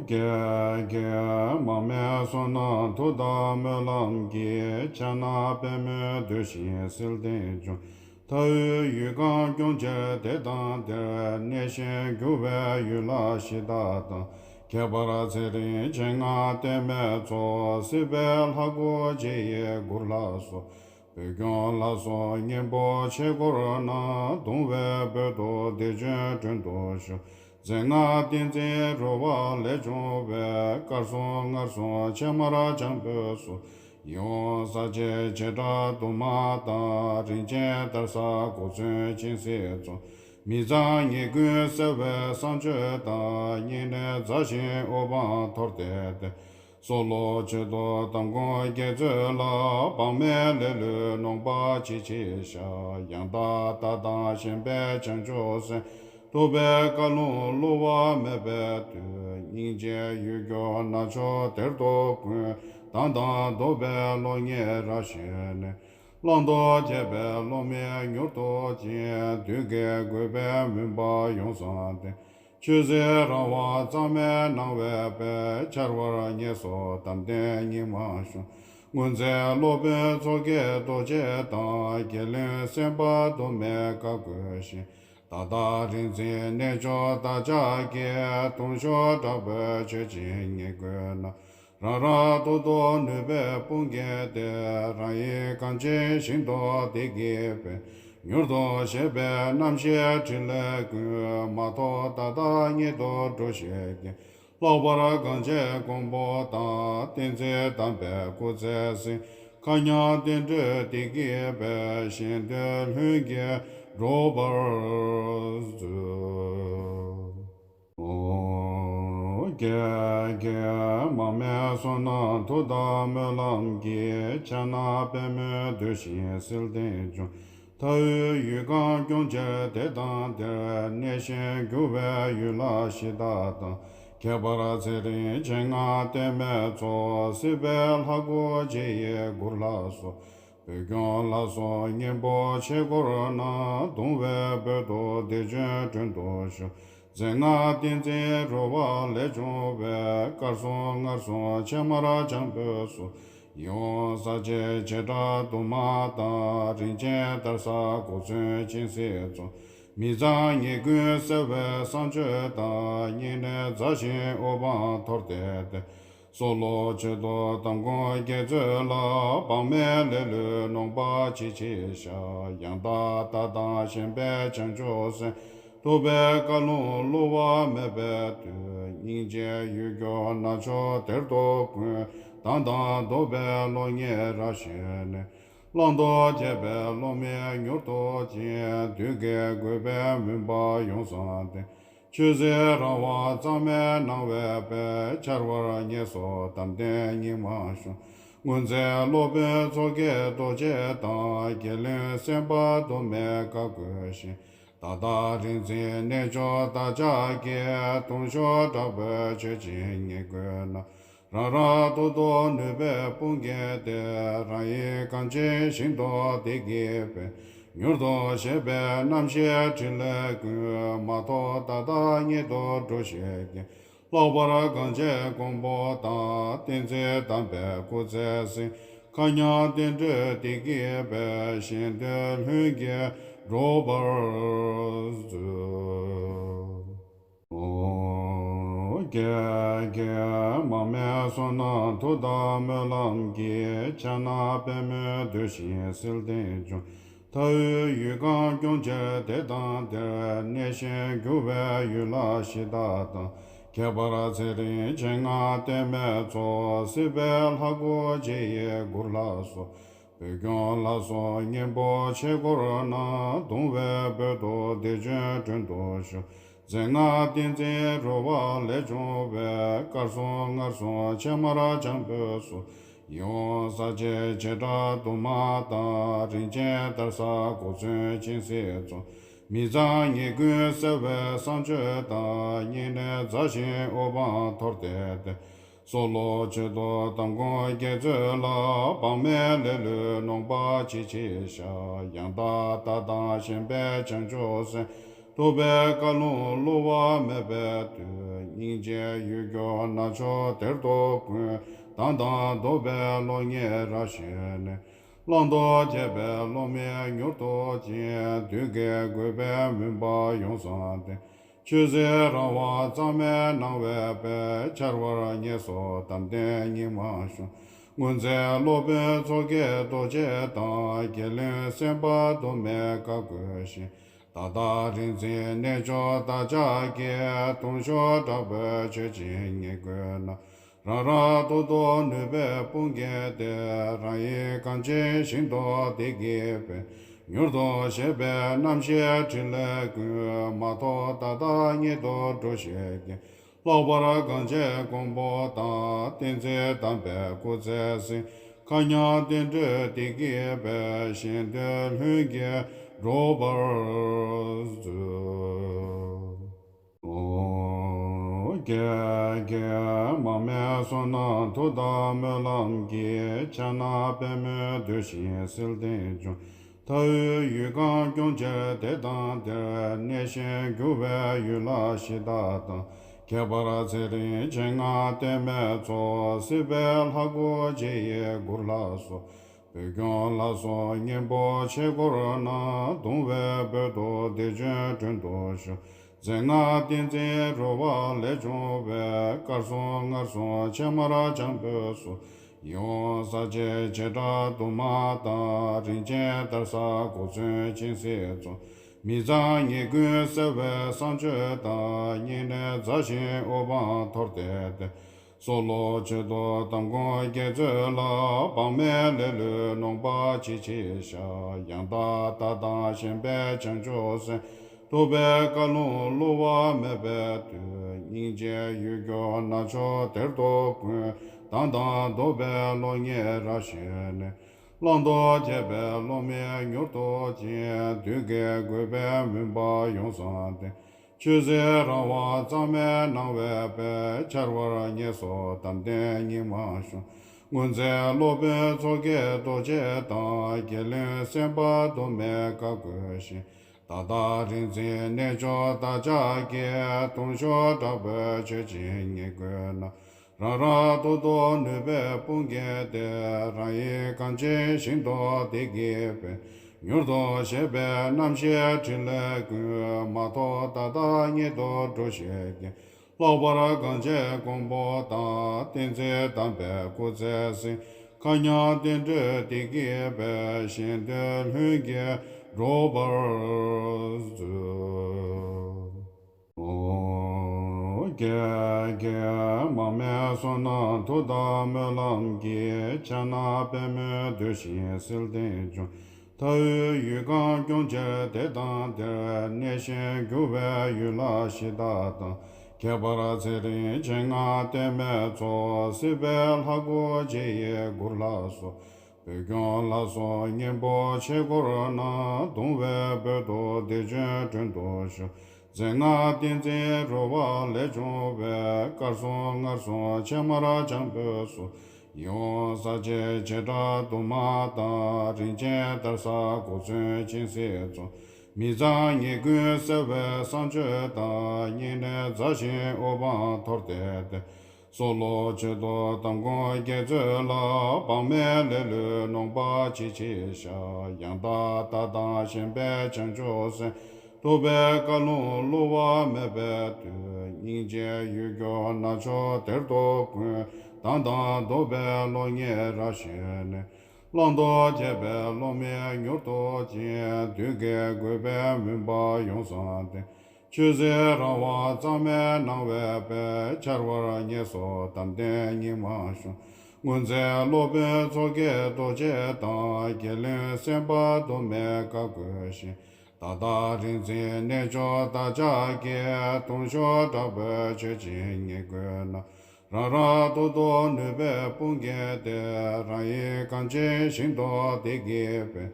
ཀྱེ་ཀྱེ། མར་མེ་བསོད་ནམས་མཐུ་དང་སྨོན་ལམ་གྱིས། ཕྱག་ན་པདྨོ་བདུད་བཞི་བསིལ་ཏེ་འབྱུང་། མཐའ་དབུས་ཡུལ་གང་སྐྱོང་ཕྱིར་དེ་དང་དེར། གནས་ཤིང་རྒྱུ་བའི་ཡུལ་ལྷ་གཞི་བདག་དང་། ཁྱད་པར་ཚེ་རིང་མཆེད་ལྔ་བརྟན་མའི་ཚོགས། སྲིད་པའི་ལྷ་སྐུ་ཇི་ཡི་གུར་ལྷ་སོགས། བོད་སྐྱོང་ལྷ་ཚོགས་གཉན་པོ་ཆས་བསྐོར་ན། གདུང་བའི་སྦོ་ཏོ་བདེ་སྤྱོད་མགྲོན་དུ་ཞུ། རྫས་སྔགས་ཏིང་འཛིན་རོལ་པ་ལས་བྱུང་བའི། དཀར་གསུམ་མངར་གསུམ་ཕྱེ་མར་སྤྱང་པོའི་གསུར། ཡིད་འོང་ཟ་བྱེད་བྱེ་བྲག་དུ་མ་དང་། རིན་ཆེན་དར་ས་གོ་མཚོན་སྦྱིན་སྲེག་བཙོང་། མི་གཙང་ཉེས་ཀུན་སེལ་བའི་བསང་མཆོད་དང་། སྙིང་ནས་མཛའ་ཞིང་དབུ་འཕང་མཐོར་བསྟན་ཏེ། གསོལ་ལོ་མཆོད་དོ་དམ་སྐོང་དགེ་ཚུལ་ལ། བག་མེད་ལེ་ལོས་ནོངས་པ་ཅི་མཆིས་བཤགས། ཡང་དག་བདག་དང་གཞན་ཕན་བྱང་ཆུབ་སེམས། ཐུབ་པའི་བཀའ་ལུང་བསླུ་བ་མེད་པའི་མཐུས། སྙིང་རྗེས་ཡུལ་གྱུར་ནག་ཕྱོགས་དེར་སྟོན་ཀུན། སྡང་དང་སྡུག་པའི་བློ་ཉེས་རབ་ཞི་ནས། བླང་དོར་བྱེད་པའི་བློ་མིག་མྱུར་དུ་མཁྱེན། བདུད་ཀྱི་རྒོད་པའི་མུན་པ་ཡོངས་བཟང་སྟེ། ཆོས་སྲིད་རང་དབང་གཙང་མའི་སྣང་བས་པས། འཆར་བར་ངེས་སོ་དམ་ལྡན་སྙིགས་མ་ཞུམ། སྔོན་ཚེ་སློབ་དཔོན་མཚོ་སྐྱེས་རྡོ་རྗེ་དང་། རྒྱལ་བློན་སེམས་དཔའ་དུ་མས་བཀའ་བསྒོས་ཤིང་། ད་ལྟ་རིག་འཛིན་རྣལ་འབྱོར་བདག་ཅག་གིས། དུང་ཞུ་དྲག་པོས་མཆོད་ཅིང་བསྙེན་བཀུར་ན། རང་རང་ཐོག་ཏུ་ནུས་པའི་དཔུང་གིས་ཏེ། རང་ཡི་གངས་ཅན་ཞིང་དུ་བདེ་སྐྱིད་པའི། མྱུར་དུ་གཤེགས་པའི་རྣམ་ཤེས་ཕྲིན་ལས་ཀུན། མ་ཐོགས་ད་ལྟ་ཉིད་དུ་འགྲུབ་ཤེས་ཀྱི། ལྷག་པར་གངས་ཅན་མགོན་པོ་དང་། བསྟན་འཛིན་དམ་པའི་སྐུ་ཚེ་བསྲིང་། མཁའ་མཉམ་བསྟན་འགྲོའི་བདེ་སྐྱིད་པའི། གཞན་དོན་ལྷུན་གྱིས་འགྲུབ་པར་མཛོད། ཀྱེ་ཀྱེ། མར་མེ་བསོད་ནམས་མཐུ་དང་སྨོན་ལམ་གྱིས། ཕྱག་ན་པདྨོ་བདུད་བཞི་བསིལ་ཏེ་འབྱུང་། མཐའ་དབུས་ཡུལ་གང་སྐྱོང་ཕྱིར་དེ་དང་དེར། གནས་ཤིང་རྒྱུ་བའི་ཡུལ་ལྷ་གཞི་བདག་དང་། ཁྱད་པར་ཚེ་རིང་མཆེད་ལྔ་བརྟན་མའི་ཚོགས། སྲིད་པའི་ལྷ་སྐུ་ཇི་ཡི་གུར་ལྷ་སོགས། བོད་སྐྱོང་ལྷ་ཚོགས་གཉན་པོ་ཆས་བསྐོར་ན། གདུང་བའི་སྦོ་ཏོ་བདེ་སྤྱོད་མགྲོན་དུ་ཞུ། རྫས་སྔགས་ཏིང་འཛིན་རོལ་པ་ལས་བྱུང་བའི། དཀར་གསུམ་མངར་གསུམ་ཕྱེ་མར་སྤྱང་པོའི་གསུར། ཡིད་འོང་ཟ་བྱེད་བྱེ་བྲག་དུ་མ་དང་། རིན་ཆེན་དར་ས་གོ་མཚོན་སྦྱིན་སྲེག་བཙོང་། མི་གཙང་ཉེས་ཀུན་སེལ་བའི་བསང་མཆོད་དང་། སྙིང་ནས་མཛའ་ཞིང་དབུ་འཕང་མཐོར་བསྟན་ཏེ། གསོལ་ལོ་མཆོད་དོ་དམ་སྐོང་དགེ་ཚུལ་ལ། བག་མེད་ལེ་ལོས་ནོངས་པ་ཅི་མཆིས་བཤགས། ཡང་དག་བདག་དང་གཞན་ཕན་བྱང་ཆུབ་སེམས། ཐུབ་པའི་བཀའ་ལུང་བསླུ་བ་མེད་པའི་མཐུས། སྙིང་རྗེས་ཡུལ་གྱུར་ནག་ཕྱོགས་དེར་སྟོན་ཀུན། སྡང་དང་སྡུག་པའི་བློ་ཉེས་རབ་ཞི་ནས། བླང་དོར་བྱེད་པའི་བློ་མིག་མྱུར་དུ་མཁྱེན། བདུད་ཀྱི་རྒོད་པའི་མུན་པ་ཡོངས་བཟང་སྟེ། ཆོས་སྲིད་རང་དབང་གཙང་མའི་སྣང་བས་པས། འཆར་བར་ངེས་སོ་དམ་ལྡན་སྙིགས་མ་ཞུམ། སྔོན་ཚེ་སློབ་དཔོན་མཚོ་སྐྱེས་རྡོ་རྗེ་དང་། རྒྱལ་བློན་སེམས་དཔའ་དུ་མས་བཀའ་བསྒོས་ཤིང་། ད་ལྟ་རིག་འཛིན་རྣལ་འབྱོར་བདག་ཅག་གིས། དུང་ཞུ་དྲག་པོས་མཆོད་ཅིང་བསྙེན་བཀུར་ན། རང་རང་ཐོག་ཏུ་ནུས་པའི་དཔུང་གིས་ཏེ། རང་ཡི་གངས་ཅན་ཞིང་དུ་བདེ་སྐྱིད་པའི། མྱུར་དུ་གཤེགས་པའི་རྣམ་ཤེས་ཕྲིན་ལས་ཀུན། མ་ཐོགས་ད་ལྟ་ཉིད་དུ་འགྲུབ་ཤེས་ཀྱི། ལྷག་པར་གངས་ཅན་མགོན་པོ་དང་། བསྟན་འཛིན་དམ་པའི་སྐུ་ཚེ་བསྲིང་། མཁའ་མཉམ་བསྟན་འགྲོའི་བདེ་སྐྱིད་པའི། གཞན་དོན་ལྷུན་གྱིས་འགྲུབ་པར་མཛོད། ཀྱེ་ཀྱེ། མར་མེ་བསོད་ནམས་མཐུ་དང་སྨོན་ལམ་གྱིས། ཕྱག་ན་པདྨོ་བདུད་བཞི་བསིལ་ཏེ་འབྱུང་། མཐའ་དབུས་ཡུལ་གང་སྐྱོང་ཕྱིར་དེ་དང་དེར། གནས་ཤིང་རྒྱུ་བའི་ཡུལ་ལྷ་གཞི་བདག་དང་། ཁྱད་པར་ཚེ་རིང་མཆེད་ལྔ་བརྟན་མའི་ཚོགས། སྲིད་པའི་ལྷ་སྐུ་ཇི་ཡི་གུར་ལྷ་སོགས། བོད་སྐྱོང་ལྷ་ཚོགས་གཉན་པོ་ཆས་བསྐོར་ན། གདུང་བའི་སྦོ་ཏོ་བདེ་སྤྱོད་མགྲོན་དུ་ཞུ། རྫས་སྔགས་ཏིང་འཛིན་རོལ་པ་ལས་བྱུང་བའི། དཀར་གསུམ་མངར་གསུམ་ཕྱེ་མར་སྤྱང་པོའི་གསུར། ཡིད་འོང་ཟ་བྱེད་བྱེ་བྲག་དུ་མ་དང་། རིན་ཆེན་དར་ས་གོ་མཚོན་སྦྱིན་སྲེག་བཙོང་། མི་གཙང་ཉེས་ཀུན་སེལ་བའི་བསང་མཆོད་དང་། སྙིང་ནས་མཛའ་ཞིང་དབུ་འཕང་མཐོར་བསྟན་ཏེ། གསོལ་ལོ་མཆོད་དོ་དམ་སྐོང་དགེ་ཚུལ་ལ། བག་མེད་ལེ་ལོས་ནོངས་པ་ཅི་མཆིས་བཤགས། ཡང་དག་བདག་དང་གཞན་ཕན་བྱང་ཆུབ་སེམས། ཐུབ་པའི་བཀའ་ལུང་བསླུ་བ་མེད་པའི་མཐུས། སྙིང་རྗེའི་ཡུལ་གྱུར་ནག་ཕྱོགས་དེར་ཐུག་ཀུན། སྡང་དང་སྡུག་པའི་བློ་ངན་རབ་ཞི་ནས། བླང་དོར་བརྗེད་པའི་བློ་མིག་མྱུར་དུ་བཅིངས། བདུད་ཀྱི་རྒུད་པའི་མུན་པ་ཡོངས་བསངས་ཏེ། ཆོས་སྲིད་རང་དབང་གཙང་མའི་སྣང་བས་པས། འཆར་བར་ངེས་སོ་དམ་ལྡན་སྙིགས་མ་ཞུགས། སྔོན་ཚེ་སློབ་དཔོན་མཚོ་སྐྱེས་རྡོ་རྗེ་དང་། རྒྱལ་བློན་སེམས་དཔའ་དུ་མས་བཀའ་བསྒོས་ཤིང་། ད་ལྟ་རིག་འཛིན་རྣལ་འབྱོར་བདག་ཅག་གིས། ལྟུང་ཤོར་དྲག་པོས་ཆོས་བྱེད་ཉེས་ཀུན་ན། རང་རང་ཐོག་ཏུ་ནུས་པའི་དཔུང་གིས་ཏེ། རང་ཡི་གང་ཆེན་ཞིང་དུ་བདེ་སྐྱིད་པའི། མྱུར་དུ་བཞད་པའི་རྣམ་ཤེས་ཕྲིན་ལས་ཀུན། མ་ཐོགས་ད་ལྟ་ཉིད་དུ་འགྲུབ་ཤེས་ཀྱི། ལྷག་པར་གངས་ཅན་ཀོང་པོ་དང་། བསྟན་འཛིན་དམ་པའི་སྐུ་ཚེ་བསྲིང་། མཁའ་མཉམ་རྟེན་འབྲེལ་བདེ་སྐྱིད་པའི། གཞན་དོན་ལྷུན་གྱིས་འགྲུབ་པར་མཛོད། ཨོ། རྒྱལ་བའི་མར་མེ་བསོད་ནམས་མཐུ་དང་སྨོན་ལམ་གྱིས། ཕྱག་ན་པདྨོ་བསྡུས་ཤིང་བསིལ་ལྡན་འབྱུང་། མཐའ་དབུས་ཡུལ་གང་སྐྱོང་ཕྱིར་དེ་དང་དེར། གནས་ཤིང་རྒྱུ་བའི་ཡུལ་ལྷ་གཞི་བདག་དང་། ཁྱད་པར་ཚེ་རིང་སྤྱན་སྔར་བསྟོད་སྨད་ཚོགས། སྲིད་པའི་ལྷ་སྐུ་ཇི་ཡི་གུར་ལྷ་སོགས། བོད་སྐྱོང་ལ་སོགས་གཉན་པོ་ཆས་བསྐོར་ན། གདུང་བའི་སྦོ་ཏོ་བདེ་སྤྱོད་དྲུང་དུ་བཞུགས། རྫས་སྔགས་ཏིང་འཛིན་རོལ་པ་ལས་བྱུང་བའི། དཀར་གསུམ་མངར་གསུམ་ཕྱེ་མར་སྤྱང་པོའི་གསུམ། ཡིད་འོང་ཟ་བྱེད་བྱེ་བྲག་དུ་མ་དང་། རིན་ཆེན་དར་ས་གོ་མཚོན་སྦྱིན་སྲེག་གཙོ། མི་གཙང་ཉེས་ཀུན་སེལ་བའི་བསང་མཆོད་དང་། སྙིང་ནས་མཛའ་ཞིང་དབུ་འཕང་མཐོར་བསྟན་ཏེ། གསོལ་ལོ་མཆོད་དོ་དམ་སྐོང་དགེ་ཚུལ་ལ། བག་མེད་ལེ་ལོས་ནོངས་པ་ཅི་མཆིས་བྱ། ཡང་དག་བདག་དང་ཞེན་པའི་བྱང་ཆུབ་སེམས། ཐུབ་པའི་བཀའ་ལུང་བསླུ་བ་མེད་པའི་མཐུས། སྙིང་རྗེའི་ཡུལ་གྱུར་ནག་ཕྱོགས་དེར་ཐུག་ཀུན། སྡང་དང་སྡུག་པའི་བློ་ངན་རབ་ཞི་ནས། བླང་དོར་བརྗེད་པའི་བློ་མིག་མྱུར་དུ་བཅིངས། བདུད་ཀྱི་རྒུད་པའི་མུན་པ་ཡོངས་བསངས་ཏེ། ཆོས་སྲིད་རང་དབང་གཙང་མའི་སྣང་བས་པས། འཆར་བར་ངེས་སོ་དམ་ལྡན་སྙིགས་མ་ཞུགས། སྔོན་ཚེ་སློབ་དཔོན་མཚོ་སྐྱེས་རྡོ་རྗེ་དང་། རྒྱལ་བློན་སེམས་དཔའ་དུ་མས་བཀའ་བསྒོས་ཤིང་། ད་ལྟ་རིག་འཛིན་རྣལ་འབྱོར་བདག་ཅག་གིས། ལྟུང་ཤོར་དྲག་པོས་ཆོས་བྱེད་ཉེས་ཀུན་ན། རང་རང་ཐོག་ཏུ་ནུས་པའི་དཔུང་གིས་ཏེ། རང་ཡི་གངས་ཅན་ཞིང་དུ་བདེ་སྐྱིད་པའི། མྱུར་དུ་བཞད་པའི་རྣམ་ཤེས་ཕྲིན་ལས་ཀུན། མ་ཐོགས་ད་ལྟ་ཉིད་དུ་འགྲུབ་ཤེས་ཀྱི། ལྷག་པར་གངས་ཅན་ཀོང་པོ་དང་། བསྟན་འཛིན་དམ་པའི་སྐུ་ཚེ་བསྲིང་། མཁའ་མཉམ་རྟེན་འབྲེལ་བདེ་སྐྱིད་པའི། གཞན་དོན་ལྷུན་གྱིས་འགྲུབ་པར་མཛོད། ཨོ། རྒྱལ་བའི་མར་མེ་བསོད་ནམས་མཐུ་དང་སྨོན་ལམ་གྱིས། ཕྱག་ན་པདྨོ་བསྡུས་ཤིང་བསིལ་ལྡན་འབྱུང་། མཐའ་དབུས་ཡུལ་གང་སྐྱོང་ཕྱིར་དེ་དང་དེར། གནས་ཤིང་རྒྱུ་བའི་ཡུལ་ལྷ་གཞི་བདག་དང་། ཁྱད་པར་ཚེ་རིང་སྤྱན་སྔར་བསྟོད་སྨད་ཚོགས། སྲིད་པའི་ལྷ་སྐུ་ཇི་ཡི་གུར་ལྷ་སོགས། བོད་སྐྱོང་ལ་སོགས་གཉན་པོ་ཆས་བསྐོར་ན། གདུང་བའི་སྦོ་ཏོ་བདེ་སྤྱོད་དྲུང་དུ་བཞུགས། རྫས་སྔགས་ཏིང་འཛིན་རོལ་པ་ལས་བྱུང་བའི། དཀར་གསུམ་མངར་གསུམ་ཕྱེ་མར་སྤྱང་པོའི་གསུམ། ཡིད་འོང་ཟ་བྱེད་བྱེ་བྲག་དུ་མ་དང་། རིན་ཆེན་དར་ས་གོ་མཚོན་སྦྱིན་སྲེག་གཙོ། མི་གཙང་ཉེས་ཀུན་སེལ་བའི་བསང་མཆོད་དང་། སྙིང་ནས་མཛའ་ཞིང་དབུ་འཕང་མཐོར་བསྟན་ཏེ། གསོལ་ལོ་མཆོད་དོ་དམ་སྐོང་དགེ་ཚུལ་ལ། བག་མེད་ལེ་ལོས་ནོངས་པ་ཅི་མཆིས་བྱ། ཡང་དག་བདག་དང་ཞེན་པའི་བྱང་ཆུབ་སེམས། ཐུབ་པའི་བཀའ་ལུང་བསླུ་བ་མེད་པའི་མཐུས། སྙིང་རྗེའི་ཡུལ་གྱུར་ནག་ཕྱོགས་དེར་ཐུག་ཀུན། སྡང་དང་སྡུག་པའི་བློ་ངན་རབ་ཞི་ནས། བླང་དོར་བརྗེད་པའི་བློ་མིག་མྱུར་དུ་བཅིངས། བདུད་ཀྱི་རྒུད་པའི་མུན་པ་ཡོངས་བསངས་ཏེ། ཆོས་སྲིད་རང་དབང་གཙང་མའི་སྣང་བས་པས། འཆར་བར་ངེས་སོ་དམ་ལྡན་སྙིགས་མ་ཞུགས། སྔོན་ཚེ་སློབ་དཔོན་མཚོ་སྐྱེས་རྡོ་རྗེ་དང་། རྒྱལ་བློན་སེམས་དཔའ་དུ་མས་བཀའ་བསྒོས་ཤིང་། ད་ལྟ་རིག་འཛིན་རྣལ་འབྱོར་བདག་ཅག་གིས། ལྟུང་ཤོར་དྲག་པོས་ཆོས་བྱེད་ཉེས་ཀུན་ན། རང་རང་ཐོག་ཏུ་ནུས་པའི་དཔུང་གིས་ཏེ། རང་ཡི་གངས་ཅན་ཞིང་དུ་བདེ་སྐྱིད་པའི།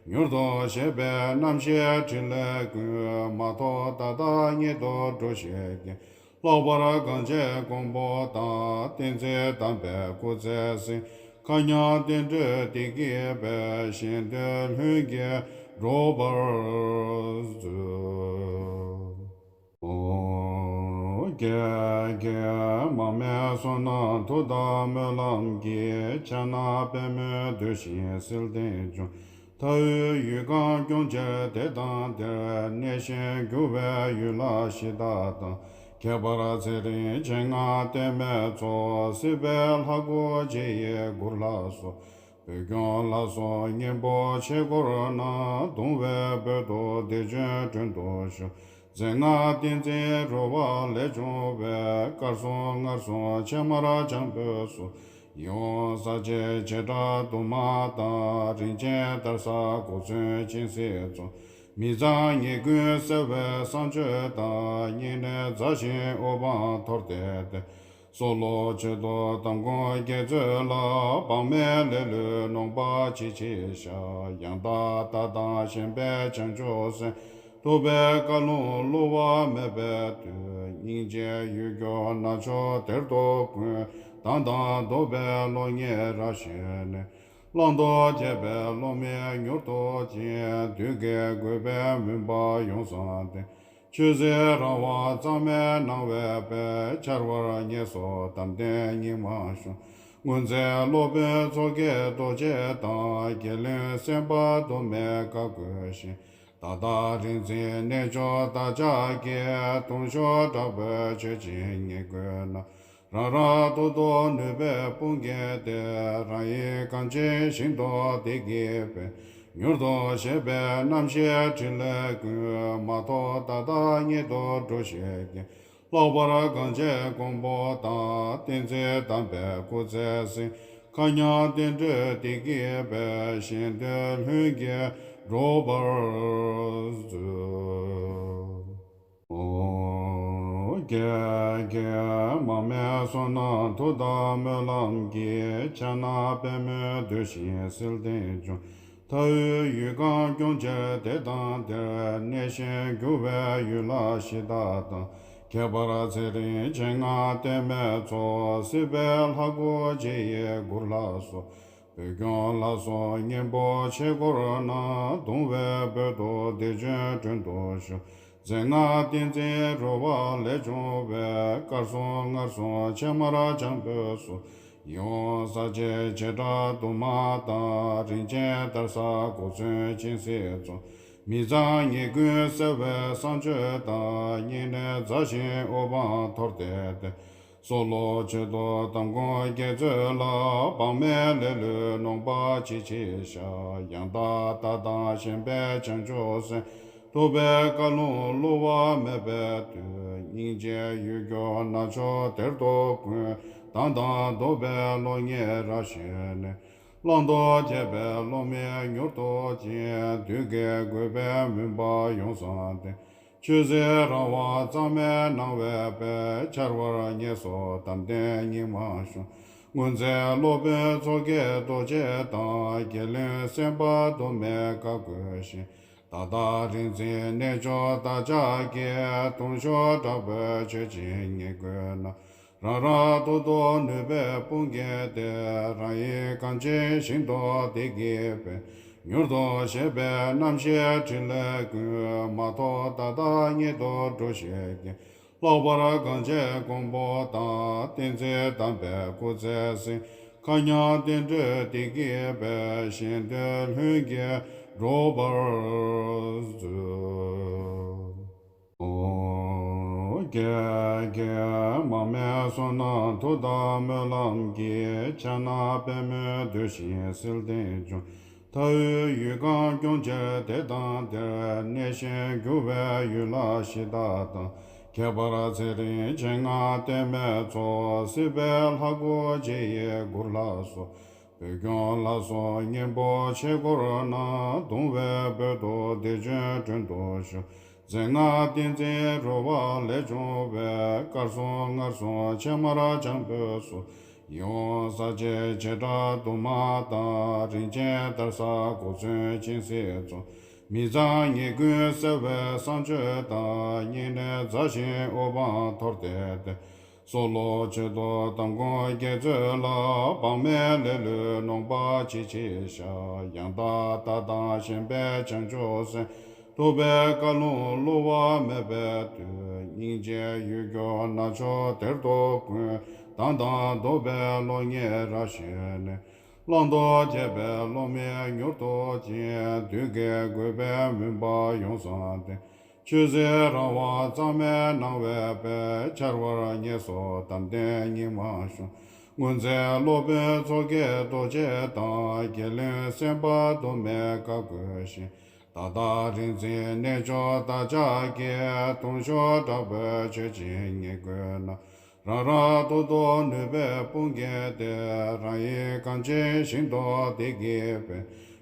མྱུར་དུ་བཞད་པའི་རྣམ་ཤེས་ཕྲིན་ལས་ཀུན། མ་ཐོགས་ད་ལྟ་ཉིད་དུ་འགྲུབ་ཤེས་ཀྱི། ལྷག་པར་གངས་ཅན་ཀོང་པོ་དང་། བསྟན་འཛིན་དམ་པའི་སྐུ་ཚེ་བསྲིང་། མཁའ་མཉམ་རྟེན་འབྲེལ་བདེ་སྐྱིད་པའི། གཞན་དོན་ལྷུན་གྱིས་འགྲུབ་པར་མཛོད། ཨོ། ཀྱེ་ཀྱེ། མར་མེ་བསོད་ནམས་མཐུ་དང་སྨོན་ལམ་གྱིས། ཕྱག་ན་པདྨོ་བདུད་བཞི་བསིལ་ཏེ་འབྱུང་། མཐའ་དབུས་ཡུལ་གང་སྐྱོང་ཕྱིར་དེ་དང་དེར། གནས་ཤིང་རྒྱུ་བའི་ཡུལ་ལྷ་གཞི་བདག་དང་། ཁྱད་པར་ཚེ་རིང་སྤྱན་སྔར་བསྟན་མའི་ཚོགས། སྲིད་པའི་ལྷ་སྐུ་ཇི་ཡི་གུར་ལྷ་སོགས། བོད་སྐྱོང་ལ་སོགས་གཉན་པོ་ཆས་བསྐོར་ན། གདུང་བའི་སྦོ་ཏོ་བདེ་འབྱུང་དྲུང་དུ་བཞུགས། རྫས་སྔགས་ཏིང་འཛིན་རོལ་པ་ལས་བྱུང་བའི། དཀར་གསུམ་མངར་གསུམ་ཕྱེ་མར་སྤྱང་པོའི་གསུར། ཡིད་འོང་ཟ་བྱེད་བྱེ་བྲག་དུ་མ་དང་། རིན་ཆེན་དར་ཟབ་དགུ་ཚོན་སྤྱན་གཟིགས་གཙོ། མི་གཙང་ཉེས་ཀུན་སེལ་བའི་བསང་མཆོད་དང་། སྙིང་ནས་མཛའ་ཞིང་དབུ་འཕང་མཐོར་བསྟན་ཏེ། གསོལ་ལོ་མཆོད་དོ་དམ་སྐོང་དགེ་ཚུལ་ལ། བག་མེད་ལེ་ལོས་ནོངས་པ་ཅི་མཆིས་བཤགས། ཡང་དག་བདག་དང་གཞན་ཕན་བྱང་ཆུབ་སེམས། ཐུབ་པའི་བཀའ་ལུང་བསླུ་བ་མེད་པའི་མཐུས། སྙིང་རྗེས་ཡུལ་གྱུར་ན་མཆོག་དེར་ཐུགས་ཀུན། སྡང་དང་སྡུག་པའི་བློ་ཉེས་རབ་ཞི་ནས། བླང་དོར་བཅས་པའི་བློ་མིག་མྱུར་དུ་མཁྱེན། བདུད་ཀྱི་རྒོད་པའི་མུན་པ་ཡོངས་བཟང་སྟེ། ཆོས་སྲིད་རང་དབང་གཙང་མའི་སྣང་བས་པས། འཆར་བར་ངེས་སོ་དམ་ལྡན་སྙིགས་མ་ཞུམ། སྔོན་ཚེ་སློབ་དཔོན་མཚོ་སྐྱེས་རྡོ་རྗེ་དང་། རྒྱལ་བློན་སེམས་དཔའ་གདོད་མའི་བཀའ་བསྒོས་ཤིང་། ད་ལྟ་རིག་འཛིན་རྣལ་འབྱོར་བདག་ཅག་གིས། དུང་ཞུ་དྲག་པོས་མཆོད་ཅིང་བསྙེན་བཀུར་ན། རང་རང་ཐོག་ཏུ་ནུས་པའི་དཔུང་གིས་ཏེ། རང་ཡི་གངས་ཅན་ཞིང་དུ་བདེ་སྐྱིད་པའི། མྱུར་དུ་གཤེགས་པའི་རྣམ་ཤེས་ཕྲིན་ལས་ཀུན། མ་ཐོགས་ད་ལྟ་ཉིད་དུ་འགྲུབ་ཤོག་ཅིག། ལྷག་པར་གངས་ཅན་མགོན་པོ་དང་། བསྟན་འཛིན་དམ་པའི་སྐུ་ཚེ་བསྲིང་། མཁའ་མཉམ་བསྟན་འགྲོའི་བདེ་སྐྱིད་པའི། གཞན་དོན་ལྷུན་གྱིས་འགྲུབ་པར་མཛོད། ཨོ། ཀྱེ་ཀྱེ། མར་མེ་བསོད་ནམས་མཐུ་དང་སྨོན་ལམ་གྱིས། ཕྱག་ན་པདྨོ་བདུད་བཞི་བསིལ་ཏེ་འབྱུང་། མཐའ་དབུས་ཡུལ་གང་སྐྱོང་ཕྱིར་དེ་དང་དེར། གནས་ཤིང་རྒྱུ་བའི་ཡུལ་ལྷ་གཞི་བདག་དང་། ཁྱད་པར་ཚེ་རིང་སྤྱན་སྔར་བསྟན་མའི་ཚོགས། སྲིད་པའི་ལྷ་སྐུ་ཇི་ཡི་གུར་ལྷ་སོགས། བོད་སྐྱོང་ལ་སོགས་གཉན་པོ་ཆས་བསྐོར་ན། གདུང་བའི་སྦོ་ཏོ་བདེ་འབྱུང་དྲུང་དུ་བཞུགས། རྫས་སྔགས་ཏིང་འཛིན་རོལ་པ་ལས་བྱུང་བའི། དཀར་གསུམ་མངར་གསུམ་ཕྱེ་མར་སྤྱང་པོའི་གསུར། ཡིད་འོང་ཟ་བྱེད་བྱེ་བྲག་དུ་མ་དང་། རིན་ཆེན་དར་ཟབ་དགུ་ཚོན་སྤྱན་གཟིགས་གཙོ། མི་གཙང་ཉེས་ཀུན་སེལ་བའི་བསང་མཆོད་དང་། སྙིང་ནས་མཛའ་ཞིང་དབུ་འཕང་མཐོར་བསྟན་ཏེ། གསོལ་ལོ་མཆོད་དོ་དམ་སྐོང་དགེ་ཚུལ་ལ། བག་མེད་ལེ་ལོས་ནོངས་པ་ཅི་མཆིས་བཤགས། ཡང་དག་བདག་དང་གཞན་ཕན་བྱང་ཆུབ་སེམས། ཐུབ་པའི་བཀའ་ལུང་བསླུ་བ་མེད་པའི་མཐུས། སྙིང་རྗེས་ཡུལ་གྱུར་ན་མཆོག་དེར་ཐུགས་ཀུན། སྡང་དང་སྡུག་པའི་བློ་ཉེས་རབ་ཞི་ནས། བླང་དོར་བཅས་པའི་བློ་མིག་མྱུར་དུ་མཁྱེན། བདུད་ཀྱི་རྒོད་པའི་མུན་པ་ཡོངས་བཟང་སྟེ། ཆོས་སྲིད་རང་དབང་གཙང་མའི་སྣང་བས་པས། འཆར་བར་ངེས་སོ་དམ་ལྡན་སྙིགས་མ་ཞུམ། སྔོན་ཚེ་སློབ་དཔོན་མཚོ་སྐྱེས་རྡོ་རྗེ་དང་། རྒྱལ་བློན་སེམས་དཔའ་གདོད་མའི་བཀའ་བསྒོས་ཤིང་། ད་ལྟ་རིག་འཛིན་རྣལ་འབྱོར་བདག་ཅག་གིས། དུང་ཞུ་དྲག་པོས་མཆོད་ཅིང་བསྙེན་བཀུར་ན། རང་རང་ཐོག་ཏུ་ནུས་པའི་དཔུང་གིས་ཏེ། རང་ཡི་གངས་ཅན་ཞིང་དུ་བདེ་སྐྱིད་པའི། མྱུར་དུ་གཤེགས་པའི་རྣམ་ཤེས་ཕྲིན་ལས་ཀུན། མ་ཐོགས་ད་ལྟ་ཉིད་དུ་འགྲུབ་ཤོག་ཅིག། ལྷག་པར་གངས་ཅན་མགོན་པོ་དང་། བསྟན་འཛིན་དམ་པའི་སྐུ་ཚེ་བསྲིང་། མཁའ་མཉམ་བསྟན་འགྲོའི་བདེ་སྐྱིད་པའི། གཞན་དོན་ལྷུན་གྱིས་འགྲུབ་པར་མཛོད། ཨོ། ཀྱེ་ཀྱེ། མར་མེ་བསོད་ནམས་མཐུ་དང་སྨོན་ལམ་གྱིས། ཕྱག་ན་པདྨོ་བདུད་བཞི་བསིལ་ཏེ་འབྱུང་། མཐའ་དབུས་ཡུལ་གང་སྐྱོང་ཕྱིར་དེ་དང་དེར། གནས་ཤིང་རྒྱུ་བའི་ཡུལ་ལྷ་གཞི་བདག་དང་། ཁྱད་པར་ཚེ་རིང་སྤྱན་སྔར་བསྟན་མའི་ཚོགས། སྲིད་པའི་ལྷ་སྐུ་ཇི་ཡི་གུར་ལྷ་སོགས། བོད་སྐྱོང་ལ་སོགས་གཉན་པོ་ཆས་བསྐོར་ན། གདུང་བའི་སྦོ་ཏོ་བདེ་འབྱུང་དྲུང་དུ་བཞུགས། རྫས་སྔགས་ཏིང་འཛིན་རོལ་པ་ལས་བྱུང་བའི། དཀར་གསུམ་མངར་གསུམ་ཕྱེ་མར་སྤྱང་པོའི་གསུར། ཡིད་འོང་ཟ་བྱེད་བྱེ་བྲག་དུ་མ་དང་། རིན་ཆེན་དར་ཟབ་དགུ་ཚོན་སྤྱན་གཟིགས་གཙོ། མི་གཙང་ཉེས་ཀུན་སེལ་བའི་བསང་མཆོད་དང་། སྙིང་ནས་མཛའ་ཞིང་དབུ་འཕང་མཐོར་བསྟན་ཏེ། གསོལ་ལོ་མཆོད་དོ་དམ་སྐོང་དགེ་ཚུལ་ལ། བག་མེད་ལེ་ལོས་ནོངས་པ་ཅི་མཆིས་བཤགས། ཡང་དག་བདག་དང་གཞན་ཕན་བྱང་ཆུབ་སེམས། ཐུབ་པའི་བཀའ་ལུང་བསླུ་བ་མེད་པའི་མཐུས། སྙིང་རྗེའི་ཡུལ་གྱུར་ན་མཆོག་དེར་ཐུགས་བསྐུལ། སྡང་དང་སྡུག་པའི་བློ་ཉིད་རབ་ཞི་ནས། བླང་དོར་བརྗེད་པའི་བློ་མིག་མྱུར་དུ་བཅིལ། བདུད་ཀྱིས་བསྒོས་པའི་མུན་པ་ཡོངས་བསངས་ཏེ། ཆོས་སྲིད་རང་དབང་གཙང་མའི་སྣང་བས་པས། འཆར་བར་ངེས་སོ་དམ་ལྡན་ཉི་མ་ཞུ། དངོས་འཛིན་སློབ་དཔོན་མཚོ་སྐྱེས་རྡོ་རྗེ་དང་། རྒྱལ་བློན་སེམས་དཔའ་དུ་མས་བཀའ་བསྒོས་ཤིང་། ད་ལྟ་རིག་འཛིན་རྣལ་འབྱོར་བདག་ཅག་གིས། ལྟུང་ཤོར་དྲག་པོས་ཆོས་བྱེད་ཉེས་བཀོད་ན། རང་རང་ཐོག་ཏུ་ནུས་པའི་དཔུང་གིས་ཏེ། རང་ཡི་གང་ཆེན་ཞིང་དུ་བདེ་སྐྱིད་པའི།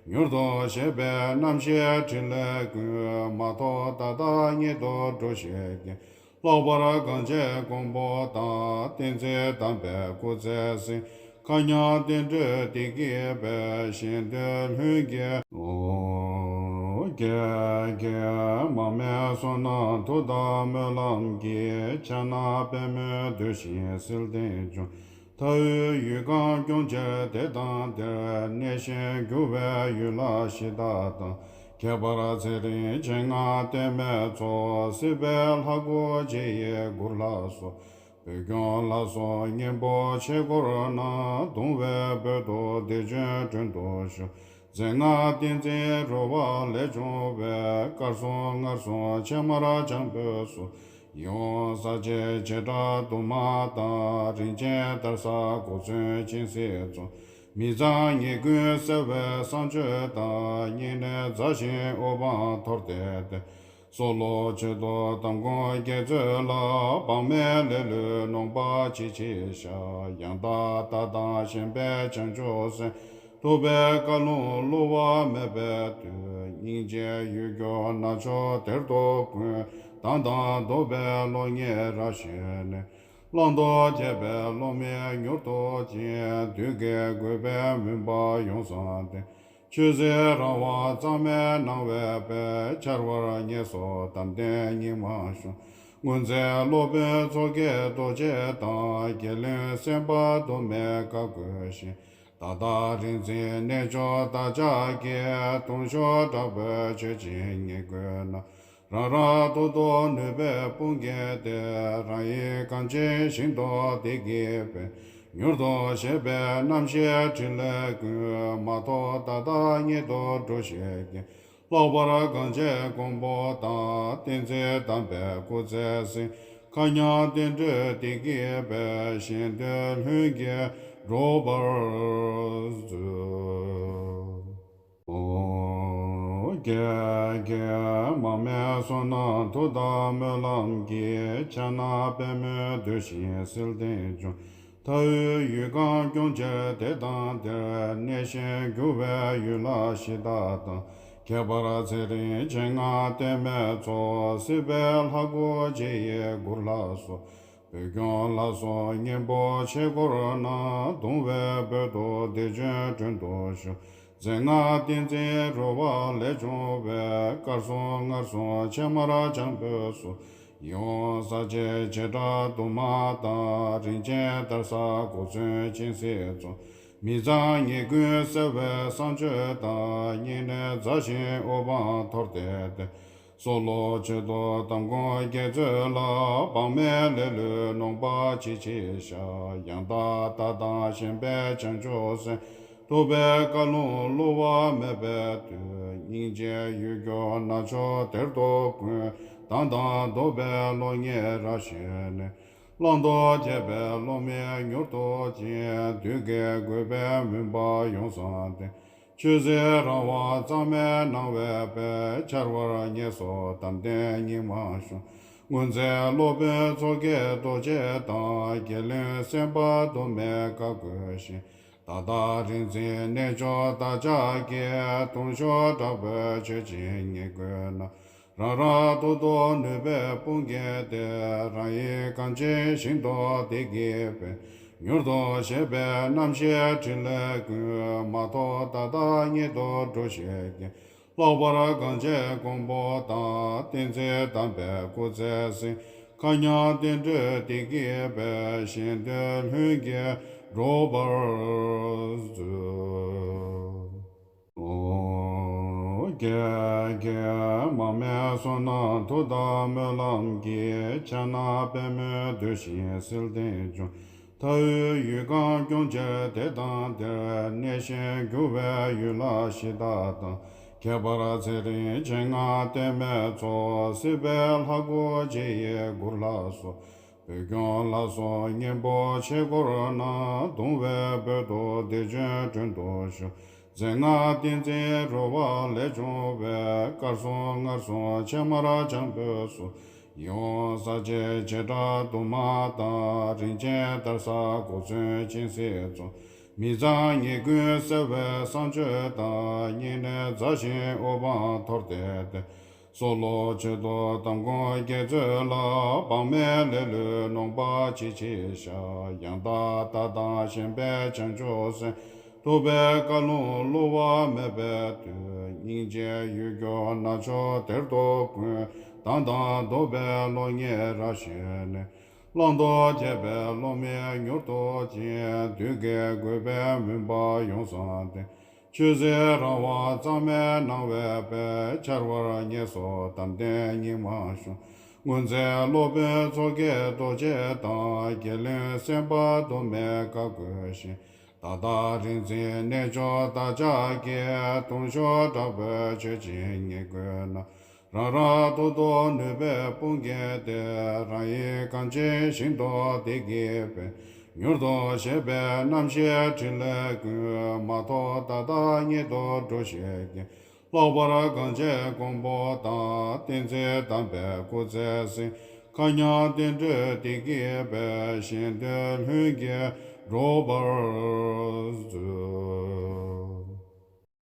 མྱུར་དུ་གཤེགས་པའི་རྣམ་ཤེས་ཕྲིན་ལས་ཀུན། མ་ཐོགས་ད་ལྟ་ཉིད་དུ་འགྲུབ་ཤེས་ཀྱི། ལྷག་པར་གངས་ཅན་མགོན་པོ་དང་། བསྟན་འཛིན་དམ་པའི་སྐུ་ཚེ་བསྲིང་། མཁའ་མཉམ་རྟེན་འབྲེལ་བདེ་སྐྱིད་པའི། གཞན་དོན་ལྷུན་གྱིས། ཨོ་རྒྱལ་བརྒྱུད་མར་མེ་བསོད་ནམས་མཐུ་དང་སྨོན་ལམ་གྱིས། ཕྱག་ན་པདྨོ་བསྡུས་ཤིང་བསིལ་ལྡན་འབྱུང་། མཐའ་དབུས་ཡུལ་གང་ཀུན་གྱི་དེ་དང་དེར། གནས་ཤིང་རྒྱུ་བའི་ཡུལ་ལྷ་གཞི་བདག་དང་། ཁྱད་པར་ཚེ་རིང་སྤྱན་སྔ་བརྟན་མའི་ཚོགས། སྲིད་པའི་ལྷ་སྐུ་རྗེ་ཡི་གུར་ལྷ་སོགས། བོད་སྐྱོང་ལ་སོགས་གཉན་པོ་ཆས་བསྐོར་ན། གདུང་བས་བོད་དུ་བདེ་འབྱུང་དྲུང་དུ་བཞུགས། རྫས་སྔགས་ཏིང་འཛིན་རོལ་པ་ལས་བྱུང་བའི། དཀར་གསུམ་མངར་གསུམ་ཕྱེ་མར་ལྗང་བུ་སོགས། ཡིད་འོང་ཟ་བྱེད་བྱེ་བྲག་དུ་མ་དང་། རིན་ཆེན་དར་ས་གོ་མཚོན་སྤྱན་གཟིགས་མཚོན། མི་གཙང་ཉེས་ཀུན་སེལ་བའི་བསང་མཆོད་དང་། བསྙེན་གནས་མཛའ་ཞིང་དབུ་འཕང་མཐོར་བསྟན་ཏེ། སྲོག་བླུ་མཆོད་དོ་དམ་སྐོང་དགེ་ཚུལ་ལ། བག་མེད་ལེ་ལོས་ནོངས་པ་ཅི་མཆིས་བཤགས། ཡང་དག་བདག་དང་གཞན་ཕན་བྱང་ཆུབ་སེམས། ཐུབ་པའི་བཀའ་ལུང་བསླུ་བ་མེད་པའི་མཐུས། སྙིང་རྗེའི་ཡུལ་གྱུར་ན་མཆོག་དེར་ཐུགས་བསྐུལ། སྡང་དང་སྡུག་པའི་བློ་ཉིད་རབ་ཞི་ནས། བླང་དོར་བརྗེད་པའི་བློ་མིག་མྱུར་དུ་བཅིལ། བདུད་ཀྱིས་བསྒོས་པའི་མུན་པ་ཡོངས་བསངས་ཏེ། ཆོས་སྲིད་རང་དབང་གཙང་མའི་སྣང་བས་པས། འཆར་བར་ངེས་སོ་དམ་ལྡན་ཉི་མ་ཞུ། དངོས་འཛིན་སློབ་དཔོན་མཚོ་སྐྱེས་རྡོ་རྗེ་དང་། རྒྱལ་བློན་སེམས་དཔའ་དུ་མས་བཀའ་བསྒོས་ཤིང་། ད་ལྟ་རིག་འཛིན་རྣལ་འབྱོར་བདག་ཅག་གིས། ལྟུང་ཤོར་དྲག་པོས་ཆོས་བྱེད་ཉེས་བཀོད་ན། རང་རང་ཐོག་ཏུ་ནུས་པའི་དཔུང་གིས་ཏེ། རང་ཡི་གངས་ཅན་ཞིང་དུ་བདེ་སྐྱིད་པའི། མྱུར་དུ་གཤེགས་པའི་རྣམ་ཤེས་ཕྲིན་ལས་ཀུན། མ་ཐོགས་ད་ལྟ་ཉིད་དུ་འགྲུབ་ཤེས་ཀྱི། ལྷག་པར་གངས་ཅན་མགོན་པོ་དང་། བསྟན་འཛིན་དམ་པའི་སྐུ་ཚེ་བསྲིང་། མཁའ་མཉམ་རྟེན་འབྲེལ་བདེ་སྐྱིད་པའི། གཞན་དོན་ལྷུན་གྱིས་འགྲུབ་པར་མཛོད། ཨོ་རྒྱལ་བརྒྱུད་མར་མེ་བསོད་ནམས་མཐུ་དང་སྨོན་ལམ་གྱིས། ཕྱག་ན་པདྨོ་བསྡུས་ཤིང་བསིལ་ལྡན་འབྱུང་། མཐའ་དབུས་ཡུལ་གང་ཀུན་གྱི་དེ་དང་དེར། གནས་ཤིང་རྒྱུ་བའི་ཡུལ་ལྷ་གཞི་བདག་དང་། ཁྱད་པར་ཚེ་རིང་སྤྱན་སྔ་བརྟན་མའི་ཚོགས། སྲིད་པའི་ལྷ་སྐུ་རྗེ་ཡི་གུར་ལྷ་སོགས། བོད་སྐྱོང་ལ་སོགས་གཉན་པོ་ཆས་བསྐོར་ན། གདུང་བས་བོད་དུ་བདེ་འབྱུང་དྲུང་དུ་བཞུགས། རྫས་སྔགས་ཏིང་འཛིན་རོལ་པ་ལས་བྱུང་བའི། དཀར་གསུམ་མངར་གསུམ་ཕྱེ་མར་ལྗང་བུ་སོགས། ཡིད་འོང་ཟ་བྱེད་བྱེ་བྲག་དུ་མ་དང་། རིན་ཆེན་དར་ས་གོ་མཚོན་སྤྱན་གཟིགས་མཚོན། མི་གཙང་ཉེས་ཀུན་སེལ་བའི་བསང་མཆོད་དང་། བསྙེན་གནས་མཛའ་ཞིང་དབུ་འཕང་མཐོར་བསྟན་ཏེ། སྲོག་བླུ་མཆོད་དོ་དམ་སྐོང་དགེ་ཚུལ་ལ། བག་མེད་ལེ་ལོས་ནོངས་པ་ཅི་མཆིས་བཤགས། ཡང་དག་བདག་དང་གཞན་ཕན་བྱང་ཆུབ་སེམས། ཐུབ་པའི་བཀའ་ལུང་བསླུ་བ་མེད་པའི་མཐུས། སྙིང་རྗེའི་ཡུལ་གྱུར་ན་མཆོག་དེར་ཐུགས་བསྐུལ། སྡང་དང་སྡུག་པའི་བློ་ཉིད་རབ་ཞི་ནས། བླང་དོར་བརྗེད་པའི་བློ་མིག་མྱུར་དུ་བཅིལ། བདུད་ཀྱིས་བསྒོས་པའི་མུན་པ་ཡོངས་བསངས་ཏེ། ཆོས་སྲིད་རང་དབང་གཙང་མའི་སྣང་བས་པས། འཆར་བར་ངེས་སོ་དམ་ལྡན་ཉི་མ་ཞུ། དངོས་འཛིན་སློབ་དཔོན་མཚོ་སྐྱེས་རྡོ་རྗེ་དང་། རྒྱལ་བློན་སེམས་དཔའ་དུ་མས་བཀའ་བསྒོས་ཤིང་། ད་ལྟ་རིག་འཛིན་རྣལ་འབྱོར་བདག་ཅག་གིས། ལྟུང་ཤོར་དྲག་པོས་ཆོས་བྱེད་ཉེས་བཀོད་ན། རང་རང་ཐོག་ཏུ་ནུས་པའི་དཔུང་གིས་ཏེ། རང་ཡི་གངས་ཅན་ཞིང་དུ་བདེ་སྐྱིད་པའི། མྱུར་དུ་གཤེགས་པའི་རྣམ་ཤེས་ཕྲིན་ལས་ཀུན། མ་ཐོགས་ད་ལྟ་ཉིད་དུ་འགྲུབ་ཤེས་ཀྱི། ལྷག་པར་གངས་ཅན་མགོན་པོ་དང་། བསྟན་འཛིན་དམ་པའི་སྐུ་ཚེ་བསྲིང་། མཁའ་མཉམ་རྟེན་འབྲེལ་བདེ་སྐྱིད་པའི། གཞན་དོན་ལྷུན་གྱིས་འགྲུབ་པར་མཛོད། ཨོ། ཀྱེ། མར་མེ་བསོད་ནམས་མཐུ་དང་སྨོན་ལམ་གྱིས། ཕྱག་ན་པདྨོ་བདུད་བཞི་བསིལ་ལྡན་འབྱུང་། མཐའ་དབུས་ཡུལ་གང་སྐྱོང་ཕྱིར་དེ་དང་དེར། གནས་གཞན་རྒྱུ་བའི་ཡུལ་ལ་གཞི་བདག་དང་། ཁྱད་པར་ཚེ་རིང་སྤྱན་སྔར་བསྟན་མའི་ཚོགས། སྲིད་པའི་ལྷ་སྐུ་རྗེ་ཡི་མགུར་ལ་སོགས། བོད་སྐྱོང་ལ་སོགས་གཉན་པོ་ཆས་བསྐོར་ན། གདུང་བའི་དཔལ་དུ་བདེ་སྤྱོད་མགྲོན་དུ་ཞུ། རྫས་སྔགས་ཏིང་འཛིན་རོལ་པ་ལས་བྱུང་བའི། དཀར་གསུམ་མངར་གསུམ་ཕྱེ་མར་སྤྱང་པོའི་གསུར། ཡིད་འོང་ཟ་བྱེད་བྱེ་བྲག་དུ་མ་དང་། རིན་ཆེན་དར་ཟབ་གོ་མཚོན་སྦྱིན་སྲེག་གཙོ། མི་གཙང་ཉེས་ཀུན་སེལ་བའི་བསང་མཆོད་དང་། སྙིང་ནས་མཛའ་ཞིང་དབུ་འཕང་མཐོར་བསྟན་ཏེ། སྲོག་ལོ་མཆོད་དོ་དམ་སྐོང་དགེ་ཚུལ་ལ། བག་མེད་ལེ་ལོས་ནོངས་པ་ཅི་མཆིས་བྱ། ཡང་དག་བདག་དང་ཞེན་པའི་བྱང་ཆུབ་སེམས། ཐུབ་པའི་བཀའ་ལུང་བསླུ་བ་མེད་པའི་མཐུས། སྙིང་རྗེས་ཡུལ་གྱུར་ན་མཆོག་དེར་ཐུགས་ཀུན། སྡང་དང་སྡུག་པའི་བློ་ཉིད་རབ་ཞི་ནས། བླང་དོར་རྒྱས་པའི་བློ་མིག་མྱུར་ཐུབ་ཅིང་། བདུད་ཀྱི་རྒོད་པའི་མུན་པ་ཡོངས་བསངས་ཏེ། ཆོས་སྲིད་རང་དབང་གཙང་མའི་སྣང་བས་པས། འཆར་བར་ངེས་སོ་དམ་ལྡན་སྙིགས་མ་ཞུགས། སྔོན་ཚེ་སློབ་དཔོན་མཚོ་སྐྱེས་རྡོ་རྗེ་དང་། རྒྱལ་བློན་སེམས་དཔའ་དུ་མས་བཀའ་བསྒོས་ཤིང་། ད་ལྟ་རིག་འཛིན་རྣལ་འབྱོར་བདག་ཅག་གིས། དུང་ཞུ་དྲག་པོས་མཆོད་ཅིང་བསྙེན་བཀུར་ན། རང་རང་ཐོག་ཏུ་ནུས་པའི་དཔུང་གིས་ཏེ། རང་ཡིད་གང་ཆེན་ཞིང་དུ་བདེ་སྐྱིད་པའི། མྱུར་དུ་ཞེས་པའི་རྣམ་བཤད་ཕྲིན་ལས་ཀུན། མ་ཐོགས་ད་ལྟ་ཉིད་དུ་འགྲུབ་ཤེས་ཀྱི། ལྷག་པར་གངས་ཅན་ཀོང་པོ་དང་། བསྟན་འཛིན་དམ་པའི་སྐུ་ཚེ་བསྲིང་། མཁའ་མཉམ་བསྟན་འགྲོའི་བདེ་སྐྱིད་པའི། གཞན་དོན་ལྷུན་གྱིས་འགྲུབ་པར་མཛོད།